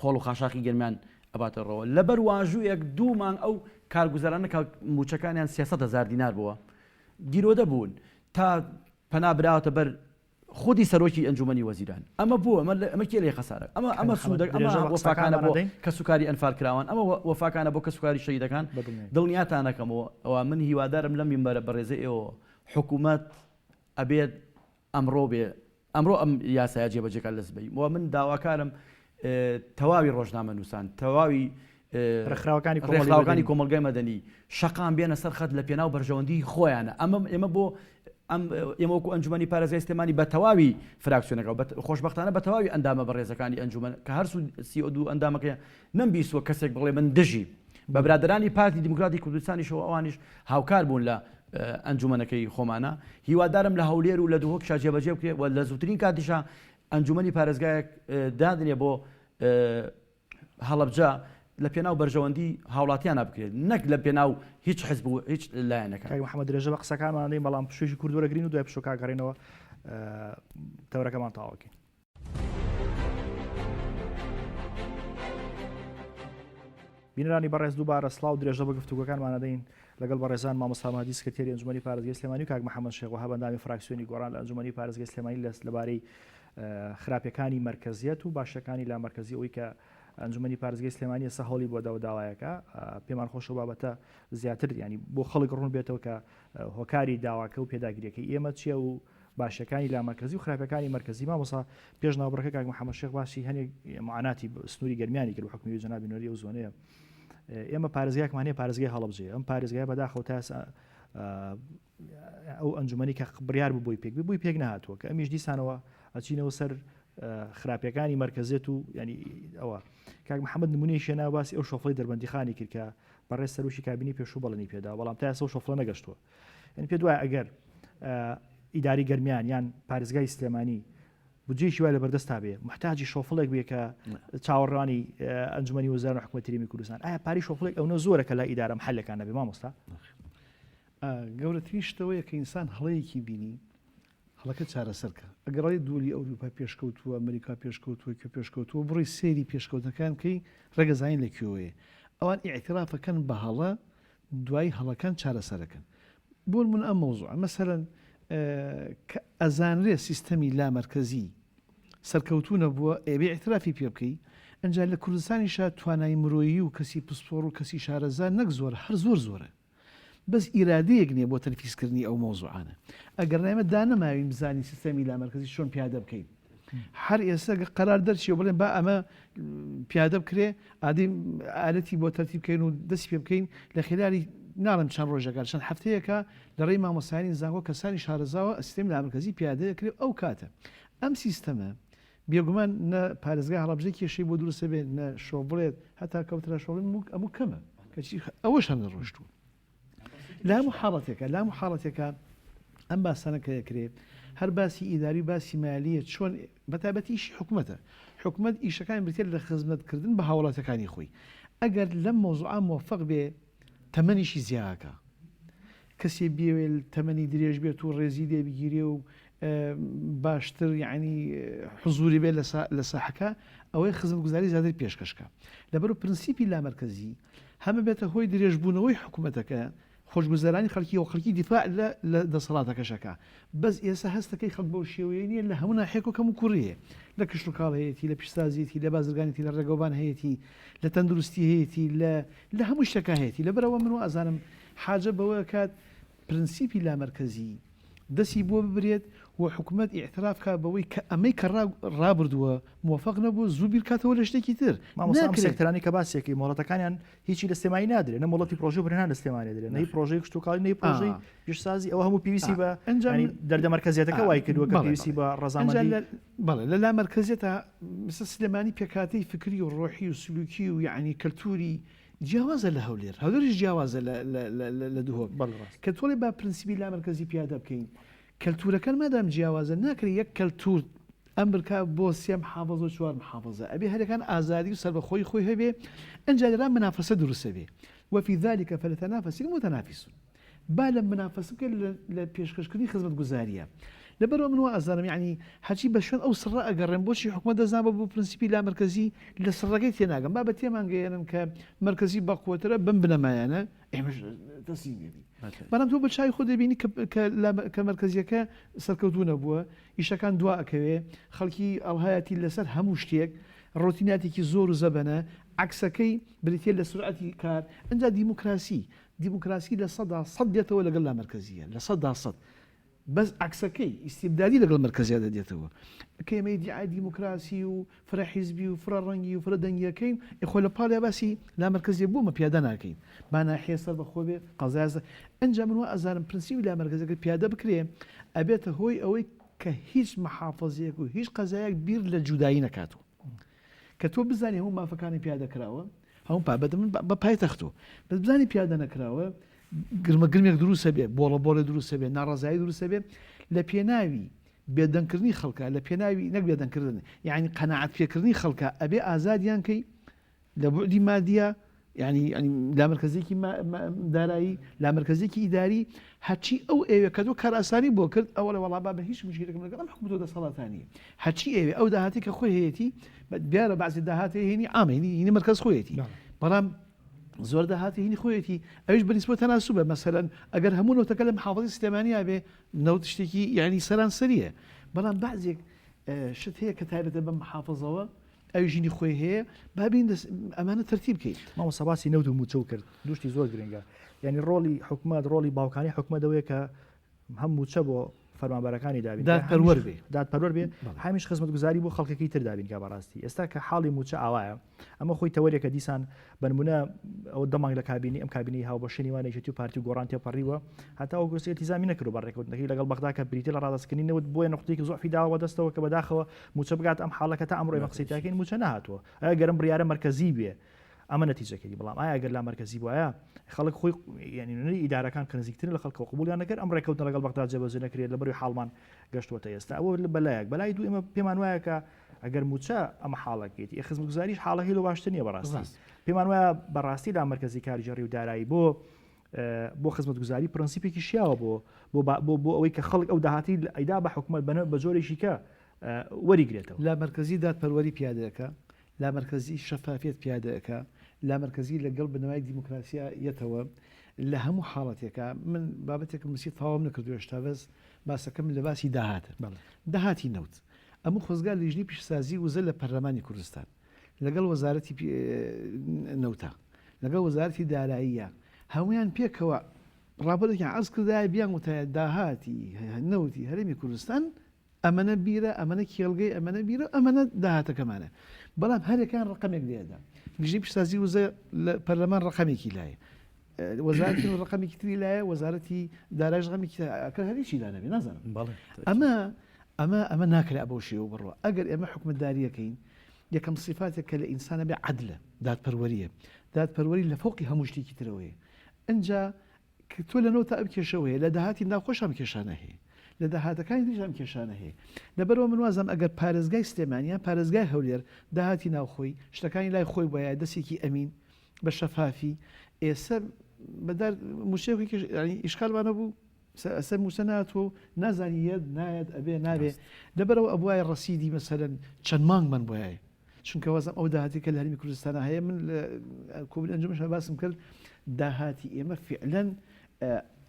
خۆڵ و خاشاخی گەرمیان ئەباتە ڕەوە لەبەر واژوویەک دوو مانگ ئەو کارگوزارانە کە مووچەکانیان 300 هەزار دینار بووە گیرۆدە بوون تا پەنا براوەتە بەر خودی سەرۆکی ئەنجومەنی وەزیران ئەمە بۆ ئەمە ئەمە کێ لێی خەسارە ئەمە ئەمە سوودە ئەمە وەفاکانە بۆ کەسوکاری ئەنفالکراوان ئەمە وەفاکانە بۆ کەسوکاری شەهیدەکان دڵنیاتان ئەکەمەوە ئەوە من هیوادارم لەم مینبەرە بەڕێزەی ئێوە حکوومەت ئەبێت ئەمڕۆ بێ ئەمڕۆ ئەم یاسایە جێبەجێکات لە سبەی و من داواکارم تەواوی ڕۆژنامەنووسان تەواوی ڕێکخراوەکانی ڕێکخراوەکانی کۆمەڵگای مەدەنی شەقام بێنە سەر خەت لە پێناو بەرژەوەندی خۆیانە ئەمە ئێمە بۆ ئەم ئێمە وەکو ئەنجومەنی پارێزگای سلێمانی بە تەواوی فراکسیۆنەکە بە خۆشبەختانە بە تەواوی ئەندامە بەڕێزەکانی ئەنجومەن کە هەر 32 ئەندامەکەی نەمبیستووە کەسێک بڵێ من دژی بە برادەرانی پارتی دیموکراتی کوردستانیشەوە ئەوانیش هاوکار بوون لە ئەنجومەنەکەی خۆمانە هیوادارم لە هەولێر و لە دهۆکیشا جێبەجێ بکرێت و لە زووترین کاتیشا ئەنجومەنی پارێزگایەک دادنێ بۆ هەڵەبجە لە پێناو بەرژەوەندی هاوڵاتیانە بکرێت نەک لە پێناو هیچ حزب و هیچ لایەنەکە. کاک محەمەد درێژە بە قسەکانمان دەین بەڵام پشوویەکی کورت وەرەگرین و دوای پشووەکە ئەگەڕێینەوە تەوەرەکەمان تەواو ئەکەین. بینەرانی بەڕێز دووبارە سڵاو درێژە بە گفتوگۆکانمان ئەدەین لەگەڵ بەڕێزان مامۆستا مەهدی سکرتێری ئەنجومەنی پارێزگای سلێمانی و کاک محەمەد شێخ وەهاب ئەندامی فراکسیۆنی گۆڕان لە ئەنجومەنی پارێزگای سلێمانی لە لەبارەی خراپیەکانی مەرکەزیەت و باشەکانی لامەرکەزی ئەوەی کە ئەنجومەنی پارێزگای سلێمانی ئێستا هەوڵی بۆ داوە داوایەکە پێمان خۆشە بابەتە زیاتر ینی بۆ خەڵک ڕوون بێتەوە کە هۆکاری داواکە و پێداگریەکەی ئێمە چییە و باشەکانی لامەرکەزی و خراپەکانی مەرکەزی مامۆسا پێش ناوبڕەکە کاک محەممەد شێخ باسی هەنێک معاناتی سنووری گەرمیانی کرد حکومی جەنابی نوێنەری ئەو زۆنەیە ئێمە پارێزگایەکمان هەیە پارێزگای هەڵەبجەیە ئەم پارێزگای بەداخەوە تا. ئەو ئەنجومەنی کە بڕیار بوو بۆی پێک بێ بۆی پێک نەهاتووە کە ئەمیش دیسانەوە ئەچینەوە سەر خراپیەکانی مەرکەزێت و ینی ئەوە کاک محەممەد نمونەی شێنا باسی ئەو شۆفڵی دەربەندیخانی کرد کە بەڕێز سەرۆکی کابینی پێشوو بەڵێنی پێدا بەڵام تا ئێستا شۆفڵە نەگەشتووە یعنی پێ دوای ئەگەر ئیداری گەرمیان یان پارێزگای سلێمانی بودجەیەکی وای لەبەردەستا بێ محتاجی شۆفڵێک بێ کە چاوەڕوانی ئەنجومەنی وەزارەت و حکومەتی هەرێمی کوردستان ئایا پارەی شۆفڵێک ئەونە زۆرە کە لای ئیدارە محلەکان نەبێ مامۆستا؟ گەورەترین شتەوەیە کە ئینسان هەڵەیەکی بینی هەڵەکە چارەسەر کە ئەگەر ئەڵێی دوولی ئەوروپا پێشکەوتووە ئەمریکا پێشکەوتووە کوێ پێشکەوتووە بڕۆی سەیری پێشکەوتنەکان بکەی ڕێگەزانین لە کوێوەیە ئەوان ئیعترافەکەن بە هەڵە دوای هەڵەکان چارەسەرەکەن بۆ نمونە ئەم مەوزوعە مەسەلەن کە ئەزانرێ سیستەمی لامەرکەزی سەرکەوتوو نەبووە ئەبێ ئیعترافی پێ بکەی ئەنجا لە کوردستانیشا توانای مرۆیی و کەسی پسپۆڕ و کەسی شارەزا نەک زۆرە هەر زۆر زۆرە بەس ئیرادەیەک نیە بۆ تەنفیزکردنی ئەو مەوزوعانە ئەگەرنا ئێمە دانەماوین بزانین سیستەمی لامەرکەزی چۆن پیادە بکەین هەر ئێستا گە قەرار دەرچی و بڵێن با ئەمە پیادە بکرێ ئادی ئالەتی بۆ تەرتیب بکەین و دەستی پێ بکەین لە خلالی ناڵێم چەند ڕۆژەکە چەند هەفتەیەکە لە ڕێی مامۆستایانی زانکۆ کەسانی شارەزاوە سیستەمی لامەرکەزی پیادە دەکرێ ئەو کاتە ئەم سیستەمە بێگومان نە پارێزگای هەڵەبجە کێشەی بۆ دروست دەبێت نە شۆڤڵێت هەتا کەوترا شۆڤڵێت ئەموو کەمە کەچی ئەوەش هەر نەڕۆشتووە لە هەموو حاڵەتێکا لە هەموو حاڵەتێکا ئەم باسانە کە دەکرێ هەر باسی ئیداری و باسی مالیە چۆن بەتایبەتی ئیشی حکومەتە حکومەت ئیشەکانی بریتیە لە خزمەتکردن بە هاوڵاتیەکانی خۆی ئەگەر لەم مەوزوعە مۆفەق بێ تەمەنیشی زیاکە کەسێ بیەوێ تەمەنی درێژ بێت و ڕێزی لێ بگیرێ و باشتر یعنی حزوری بێت لە ساحەکە ئەوەی خزمەتگوزاری زیاتر پێشکەشکە لەبەر پرنسیپی لامەرکەزی هەمە بێتە هۆی درێژبوونەوەی حکومەتەکە، خۆشگوزەرانی خەڵکی و خەڵکی دیفاع لە لە دەسەڵاتەکەش ئەکا. بەس ئێستا هەستەکەی خەڵک بەو شێوەیە نییە لە هەموو ناحیەک و کەموکوڕی هەیە. لە کشتوکاڵ هەیەتی، لە پیشسازیەتی، لە بازرگانیەتی، لە ڕێگەوبان هەیەتی، لە تەندروستی هەیەتی، لە لە هەموو شتێکا هەیەتی. لەبەرئەوە من وا ئەزانم حاجە بەوە ئەکات پرنسیپی لامەرکەزی دەسی بۆ ببرێت و حکومەت ئیعتراف کا بەوەی کە ئەمەی کە ڕابردووە مۆفەق نەبووە زوو بیرکاتەوە لە شتێکی تر. مامۆستا ئەم سێکتەرانەی کە باسی ئەکەی مۆڵەتەکانیان هیچی لە سلێمانی نادرێ نە مۆڵەتی پرۆژەی وەبەرهێنان لە سلێمانی دەدرێ نە هی پرۆژەی کشتوکاڵی نە هی پرۆژەی پیشسازی ئەوە هەموو پێویستی بە یانی دەردە مەرکەزیەتەکە وای کردووە کە پێویستی بە ڕەزامەندی بەڵێ لە لا مەرکەزیەتە مثل سلێمانی پێکهاتەی فکری و ڕۆحی و سلوکی و یعنی کەلتوری جیاوازە لە هەولێر هەولێریش جیاوازە لە دهۆک کە تۆڵێ با پرنسیپی لامەرکەزی پیادە بکەین کەلتورەکان مادام جیاوازە ناکرێت یەک کەلتور ئەم برکا بۆ سێ محافظە و چوار محافظە ئەبێ هەرەکان ئازادی و سەربەخۆی خۆی هەبێ ئەنجا لێرا منافەسە دروستە بێ وفی ذلك فليتنافس المتنافسون با لە منافەسە بکەن لە پێشکەشکردنی خزمەتگوزارییە. لەبەرئەوە من وا ئەزانم یەعنی هەرچی بە شوێن ئەو سڕە ئەگەڕێم بۆچی حکومەت دەست نابا بۆ پرنسیپی لامەرکەزی لە سڕەکەی تێناگەم با بە تێمان گەیەنن کە مەرکەزی بەقوەترە بەم بنەمایانە ئێمەش تەسلیم دەبین بەڵام تۆ بە چاوی خۆت دەبینی کە مەرکەزیەکە سەرکەوتوو نەبووە ئیشەکان دوا ئەکەوێ خەڵکی ئەڵهایەتی لەسەر هەموو شتێک ڕۆتیناتێکی زۆر و زەبەنە عەکسەکەی بریتیە لە سورعەتی کار ئەنجا دیموکراسی دیموکراسی 100% دێتەوە لەگەڵ لامەرکەزیە 100% بەس عەکسەکەی ئیستیبدادی لەگەڵ مەرکەزیادا دێتەوە کە ئێمە ئیدیعای دیموکراسی و فرە حیزبی و فرە ڕەنگی و فرە دەنگیەکەین ئێ خۆ لە پاڵیا باسی لامەرکەزیە بۆ مە پیادە ناکەین با ناحیە سەر بەخۆ بێ قەزای سەر ئەنجا من وا ئەزانم پرنسیپی لامەرکەزیەکە پیادە بکرێ ئەبێتە هۆی ئەوەی کە هیچ محافەزەیەک و هیچ قەزایەک بیر لە جودایی نەکاتەوە کە تۆ بزانی هەموو مافەکانی پیادە کراوە هەموو پابەندە من بە پایتەخت و بەس بزانی پیادە نەکراوە گرمە گرمێک دروستە بێ بۆڵە بۆڵێ دروستە بێ ناڕەزایی دروستە بێ لە پێناوی بێدەنگکردنی خەڵکە لە پێناوی نەک بێدەنگکردن یعنی قەناعەت پێکردنی خەڵکە ئەبێ ئازادیان کەی لە بوعدی مادیە یعنی لامەرکەزیەکی دارایی لامەرکەزیەکی ئیداری هەرچی ئەو ئەوێ کە تۆ کارئاسانی بۆ کرد ئەوە لە وەڵا با بە هیچ مشکلێکم لەگەڵ ئەم حکومەت و دەسەڵاتانیە هەرچی ئەوێ ئەو داهاتی کە خۆی هەیەتی دیارە بەعزی داهاتی هینی عامە هینی هینی مەرکەز خۆیەتی بەڵام زۆر داهاتی هینی خۆیەتی ئەویش بەنیسبەت تەناسوبە مەسەلەن ئەگەر هەموو نەوتەکە لە محافظەی سلێمانیا بێ نەوت شتێکی یعنی سەرانسەریە بەڵام بەعزێک شت هەیە کە تایبەتە بە محافظەوە ئەویش هینی خۆی هەیە با بین ئەمانە تەرتیب بکەین. مامۆستا باسی نەوت و مووچە و کرد دوو شتی زۆر گرنگە یعنی ڕۆڵی حکومەت ڕۆڵی باوکانی حکومەت ئەوەیە کە هەم مووچە بۆ. فەرمانبەرەکانی دابین دادپەروەر بێ دادپەروەر بێ هەمیش خزمەتگوزاری بۆ خەڵکەکەی تر دابین کا بەڕاستی ئێستا کە حاڵی موچە ئاوایە ئەمە خۆی تەوەرێکە دیسان بەنمونە ئەو دەمانگ لە کابینی ئەم کابینی هاوبەشی نێوان یەکێتی و پارتی و گۆڕان تێپەڕیوە هەتا ئەو گوستی ئیلتیزامی نەکردو بە ڕێکەوتنەکەی لەگەڵ بەغدا کە بریتە لە ڕادەستکردنی نەوت بۆیە نقطەیەکی زۆفی داوە بەدەستەوە کە بەداخەوە موچە بگات ئەم حاڵە کە تا ئەمڕۆ ئێمە قسەی تاکەین موچە نەهاتووە ئەگەر ئەم بڕیارە مەرکەزی بێ ئەمە نەتیجەکەی بەڵام ئایا گەر لا مەرکەزی بوایە خەڵک خۆی یعنی نوێنەری ئیدارەکان کە نزیکترن لە خەڵکەوە قبوڵیان نەکرد ئەم ڕێکەوتنە لەگەڵ بەغدا جێبەجێ نەکرێت لەبەروی حاڵمان گەشتووەتە ئێستا ئەوە بەلایەک بەلای دوو ئێمە پێمان وایە کە ئەگەر موچە ئەمە حاڵەکەیتی ئێ خزمەتگوزاریش حاڵەکەی لۆ باشتر نییە بەڕاستی پێمان وایە بەڕاستی لا مەرکەزی کارگێڕی و دارایی بۆ بۆ خزمەتگوزاری پرەنسیپێکی شیاوە بۆ بۆ بۆ بۆ ئەوەی کە خەڵک ئەو داهاتی ئەیدا بە حکومەت بەنە بە جۆرێکی کە وەریگرێتەوە. لامەرکەزی دادپەروەری پیادە ئەکا، لامەرکەزی شەفافیەت پیادە ئەکا، لامەرکەزی لە گەڵ بنەمای دیموکراسیا یەتەوە لە هەموو حاڵەتێکا. من بابەتێکم نووسی تەواوم نەکردووە هێشتا بەس باسەکەم لە باسی داهاتە. داهاتی نەوت. ئەموو خۆزگا لیژنەی پیشەسازی وزە لە پەرلەمانی کوردستان لەگەڵ وەزارەتی نەوتا لەگەڵ وەزارەتی داراییە هەموویان پێکەوە ڕاپۆرتێکیان عەرز کردایە بیان وتایە داهاتی نەوتی هەرێمی کوردستان ئەمەنە بیرە، ئەمەنە کێڵگەی، ئەمەنە بیرە و ئەمەنە داهاتەکەمانە. بەڵام هەرێکان ڕەقەمێک لێدا. لیژنەی پیشەسازی وزە لە پەرلەمان ڕەقەمێکی لایە. وەزارەتی ڕەقەمێکی تری لایە، وەزارەتی دارایش ڕەقەمێکی تر، ئەکرد هەر هیچی لا نەبێ، نازانم. ئەمە ئەمە ئەمە ناکرێ بەو شێوە بڕوا. ئەگەر ئێمە حکومەتدارییەکەین، یەکەم سیفاتێک کە لە ئینسانە بێ عەدلە، دادپەروەرییە. دادپەروەری لە فەوقی هەموو شتێکی ترەوەیە. ئینجا کە تۆ لە نەوتا ئەم کێشەوە هەیە، لە داهاتی ناوخۆش ئەم کێشانە هەیە، لە داهاتەکانی تریش ئەم کێشانە هەیە. لەبەرئەوە من وازانم ئەگەر پارێزگای سلێمانی یان پارێزگای هەولێر داهاتی ناوخۆی، شتەکانی لای خۆی بوایە، دەستێکی ئەمین، بە شەفافی، ئێسە بەدار مووچەیەکی کێش یانی ئیشکالمان هەبوو، ئێسە مووچە نەهاتووە و نازانی یەت نایەت ئەبێ نابێ. لەبەرئەوە ئەبوایە ڕەسیدی مەسەلەن چەند مانگمان بوایە. چونکە وازم ئەو داهاتی کە لە هەرێمی کوردستانا هەیە من لە کۆبوونی ئەنجومەنیش باسم کرد داهاتی ئێمە فعلەن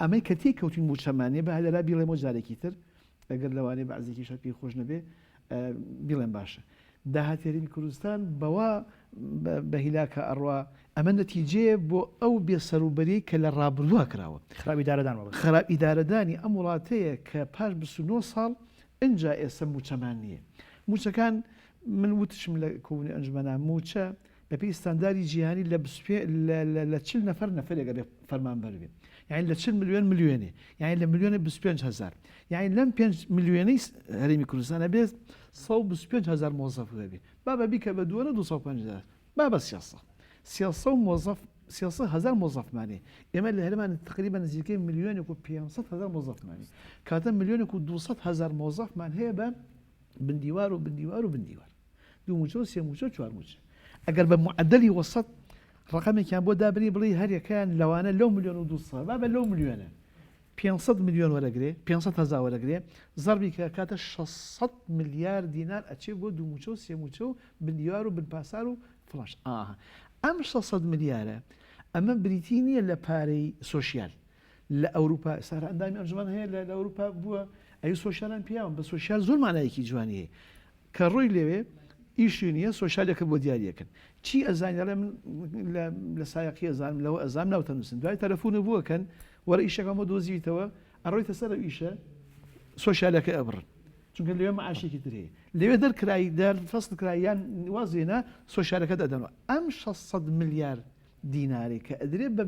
ئەمەی کە تێی کەوتین مووچەمان نیە بە هەلەرا بیڵێمەوە جارێکی تر ئەگەر لەوانەیە بەعزێکیش هەر پێی خۆش نەبێ بیڵێم باشە داهاتی هەرێمی کوردستان بەوە بە هیلاکە ئەڕوا ئەمە نەتیجەیە بۆ ئەو بێسەروبەریەی کە لە ڕابردووە کراوە خراپ ئیدارەدان مەبەست خراپ ئیدارەدانی ئەم وڵاتەیە کە پاش 29 ساڵ ئینجا ئێستا مووچەمان نییە مووچەکان من وتشم لە کۆبوونەوەی ئەنجومەنا مووچە بەپێی ستانداری جیهانی لە لە 40 نەفەر نەفەرێک ئەبێ فەرمانبەر بێ یانی لە 40 ملیۆن ملیۆنێ یانی لە ملیۆنێ 25 هەزار یانی لەم 5 ملیۆنەی هەرێمی کوردستان ئەبێ 125 هەزار مۆزەف هەبێ بابە بیکە بە دووەنە 250 هەزار بابە 300 300 مۆزەف 300 هەزار مۆزەفمانێ ئێمە لە هەرێمان تقریبا نزیکەی ملیۆنێک و 500 هەزار مۆزەفمانێ کاتە ملیۆنێک و 200 هەزار مۆزەفمان هەیە بە بندیوار و بندیوار و بندیوار دوو موچە و سێ موچە و چوار موچە ئەگەر بە معدلی وەسەت ڕقەمێکیان بۆ دابنی بڵێی هەریەکەیان لەوانە لەو ملیۆن و 200 بابە لەو ملیۆنە 500 ملیۆن وەرەگرێ 500 هەزار وەرەگرێ زەربی کە کاتە 600 ملیار دینار ئەچێ بۆ دوو موچە و سێ موچە و بندیوار و بنپاسار و فڵاش ئاها ئەم 600 ملیارە ئەمە بریتی نییە لە پارەی سۆشیال لە ئەوروپا سارا ئەندامی ئەنجومەن هەیە لە ئەوروپا بووە ئەی سۆشیالان پیاوم بە سۆشیال زۆر مانایەکی جوانی هەیە کە ڕۆی لەوێ ئیشی نییە سۆشیالێکە بۆ دیاریەکەن چی ئەزانی دەڵێ من لە سایەقی ئەزانم لەوە ئەزانم ناوتە نووسن دوای تەلەفۆن بووەکەن وەرە ئیشەکەم بۆ دۆزیتەوە ئەڕۆیتە سەر ئەو ئیشە سۆشیالەکە ئەبڕن چونکە لەوێ معاشێکی تر هەیە لەوێ دەرکرای دەر فەسڵ کرای یان وازێنە سۆشیالەکە دەدەنەوە ئەم 600 ملیار دینارێک کە ئەدرێ بە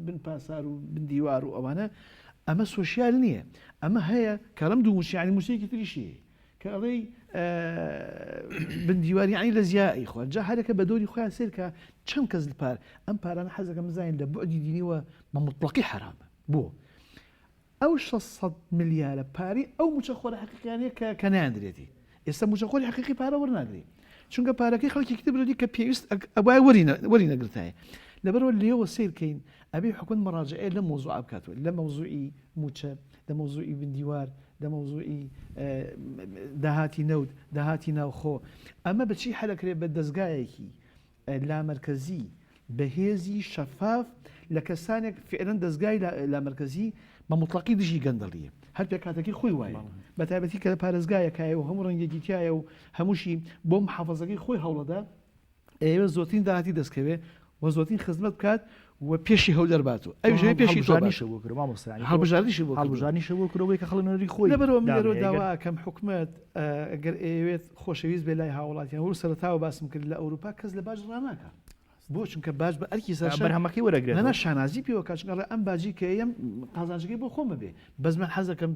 بن پاسار و بن دیوار و ئەوانە ئەمە سۆشیال نییە ئەمە هەیە کەڵم دوو موچە یعنی موچەیەکی تریشی هەیە کە ئەڵێی بن دیوار یعنی لە زیا ئەیخوات جا هەرەکە بە دۆری خۆیان سێرکە چەند کەس پار ئەم پارانە حەزەکەم بزانین لە بعدی دینیوە بە مطلقی حرامە بۆ ئەو 600 ملیارە پارەی ئەو موچەخۆرە حەقیقیانەیە کە کە نایاندرێتی. ئێستا موچەخۆری حەقیقی پارە وەرناگرێ. چونکە پارەکەی خەڵکێکی تر برێتی کە پێویست ئەبوایە وەری وەری نەگرتایە. لەبەرئەوە لێوە سەیر کەین ئەبێ حکومەت مەڕاجعەیە لەم مەوزوعە بکاتەوە. لە مەوزوعی موچە، لە مەوزوعی بندیوار، لە مەوزوعی داهاتی نەوت، داهاتی ناوخۆ. ئەمە بە چی حەل ئەکرێ؟ بە دەزگایەکی لامەرکەزی بەهێزی شەفاف لە کەسانێک فعلەن دەزگای لامەرکەزی بە موتڵەقی دژی گەندەڵیە هەر پێکهاتەکەی خۆی وایە بە تایبەتی کە لە پارێزگایەکایە و هەموو ڕەنگێکی تایە و هەمووشی بۆ محافەزەکەی خۆی هەوڵەدا ئەیەوێت زۆرترین داهاتی دەستکەوێ و زۆرترین خزمەت بکات. و پێشی هەولێر بات و ئەویش ئەوێ پێشی تۆ بات. هەڵبژاردنیشە بۆ کرد مامۆستا یانی تۆ هەڵبژاردنیشی بۆ کردووە. هەڵبژاردنیشە بۆ کردووە بۆی کە خەڵک نوێنەری خۆی لەبەرئەوە من لێرەوە دابنێ داوا ئەگەر ئەکەم حکومەت ئەگەر ئەیەوێت خۆشەویست بێ لای هاوڵاتیان وەو سەرەتاوە باسم کرد لە ئەوروپا کەس لە باج ڕاناکا بۆ چونکە باج بە ئەرکی سەرشان بەرهەمەکەی نا وەرەگرێتەوە. نا شانازی پێوە کا چونکە ئەڵێ ئەم باجی کە ئەیەم قازانجەکەی بۆ خۆم ئەبێ بەس من حەز دەکەم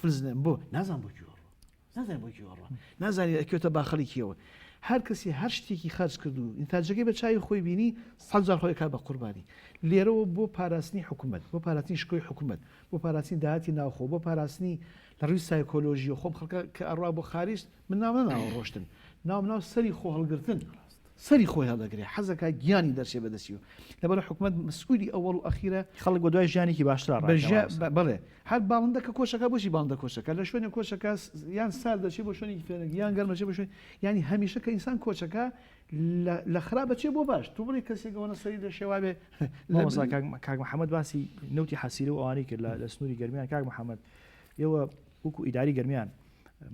فلس نەم بۆ نازانم بۆ کوێ ئەڕوا. نازانی بۆ کوێ ئەڕوا، نازانی ئەکەوێتە باخەڵی کێوە. هەر کەسی هەر شتێکی خەرج کرد و ئینتاجەکەی بە چاوی خۆی بینی، سەد جار خۆی ئەکات بە قوربانی. لێرەوە بۆ پاراستنی حکومەت، بۆ پاراستنی شکۆی حکومەت، بۆ پاراستنی داهاتی ناوخۆ، بۆ پاراستنی لە ڕووی سایکۆلۆژییەوە، خۆم خەڵکە کە ئەڕوا بۆ خاریج، من ناوم نەناوە ڕۆشتن، ناوم ناو سەری خۆهەڵگرتن، سەری خۆی هەڵدەگرێ، حەزەکا گیانی دەرچێ بە دەستیەوە. لەبەرئەوە حکومەت مەسئولی ئەوەڵ و ئەخیرە. خەڵک بەدوای ژیانێکی باشترا ڕاکا مامۆستا. بەڵێ هەر باڵندە کە کۆچەکا بۆچی باڵندە کۆچەکا؟ لە شوێنێک کۆچەکا یان سارد دەچێ بۆ شوێنێکی فێنک یان گەرم دەچێ بۆ شوێن یانی هەمیشە کە ئینسان کۆچەکا لە خراپ ئەچێ بۆ باش. تۆ بڵێی کەسێک ئەوەنە سەری لە شێوابێ لە مامۆستا کاک محەمەد باسی نەوتی حەسیرە و ئەوانەی کرد لە سنووری گەرمیان. کاک محەمەد ئێوە وەکو ئیداری گەرمیان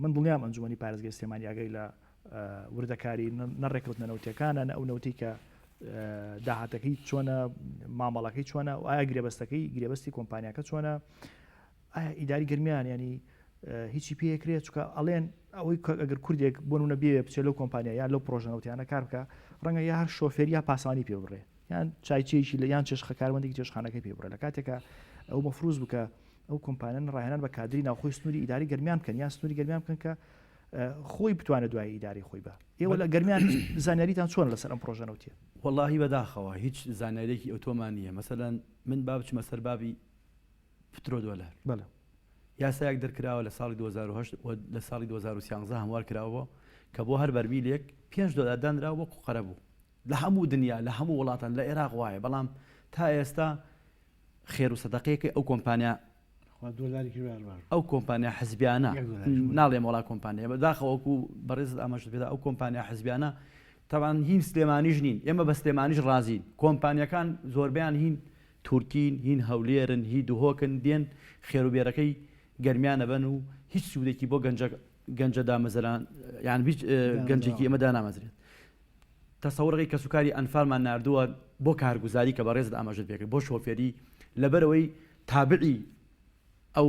من دڵنیام ئەنجومەنی پارێزگای سلێمانی ئاگای لە وردەکاری نە ڕێکەوتنە نەوتیەکانە نە ئەو نەوتی کە داهاتەکەی چۆنە مامەڵەکەی چۆنە و ئایا گرێبەستەکەی گرێبەستی کۆمپانیاکە چۆنە ئایا ئیداری گەرمیان ینی هیچی پێکرێت چکە ئەڵێن ئەوەی ئەگەر کوردێک بۆ نمونە بێ بچێت لەو کۆمپانیا یان لەو پرۆژە نەوتیانە کار بکە ڕەنگە یا هەر شۆفێر یا پاسانی پێ بڕێ یان چایچێکی لە یان چێشخە کارمەندێکی چێشخانەکەی پێ بڕێ لە کاتێکە ئەو مەفروز بکە ئەو کۆمپانیان ڕاهێنان بە کادری ناوخۆی سنووری ئیداری گەرمیان بکەن یان سنووری گەرمیان بکەن کە خۆی بتوانێت دوای ئیداری خۆی بە ئێوە لە گەرمیان زانیاریتان چۆن لەسەر ئەم پرۆژە نەوتیە؟ وەڵاهی بەداخەوە هیچ زانیاریەکی ئەوتۆمان نییە مەسەلەن من با بچمە سەر بابی پترۆ دۆلار بەڵێ یاسایەک دەرکراوە لە ساڵی 2008 و لە ساڵی 2013 هەموار کراوە کە بۆ هەر بەرمیلێک 5 دۆلار دانراوە وەکو قەرەبوو لە هەموو دنیا لە هەموو وڵاتان لە عێراق وایە بەڵام تا ئێستا خێر و سەدەقەیەکەی ئەو کۆمپانیا ئەو کۆمپانیا حزبیانە ناڵێم وڵا کۆمپانیا بەداخەوە وەکو بەڕێزت ئاماژەت پێدا ئەو کۆمپانیا حزبیانە تەوان هین سلێمانیش نین ئێمە بە سلێمانیش ڕازین کۆمپانیەکان زۆربیان هین تورکین هین هەولێرن هی دهۆکن دێن خێروبێرەکەی گەرمیانە بن و هیچ سوودێکی بۆ گەنجە گەنجە دامەزران یان هیچ گەنجێکی ئێمە دانامەزرێت تەسەوڕی کەسوکاری ئەنفالمان ناردووە بۆ کارگوزاری کە بەڕێزت ئاماژەت پێکرد بۆ شۆفێری لەبەرئەوەی تابعی ئەو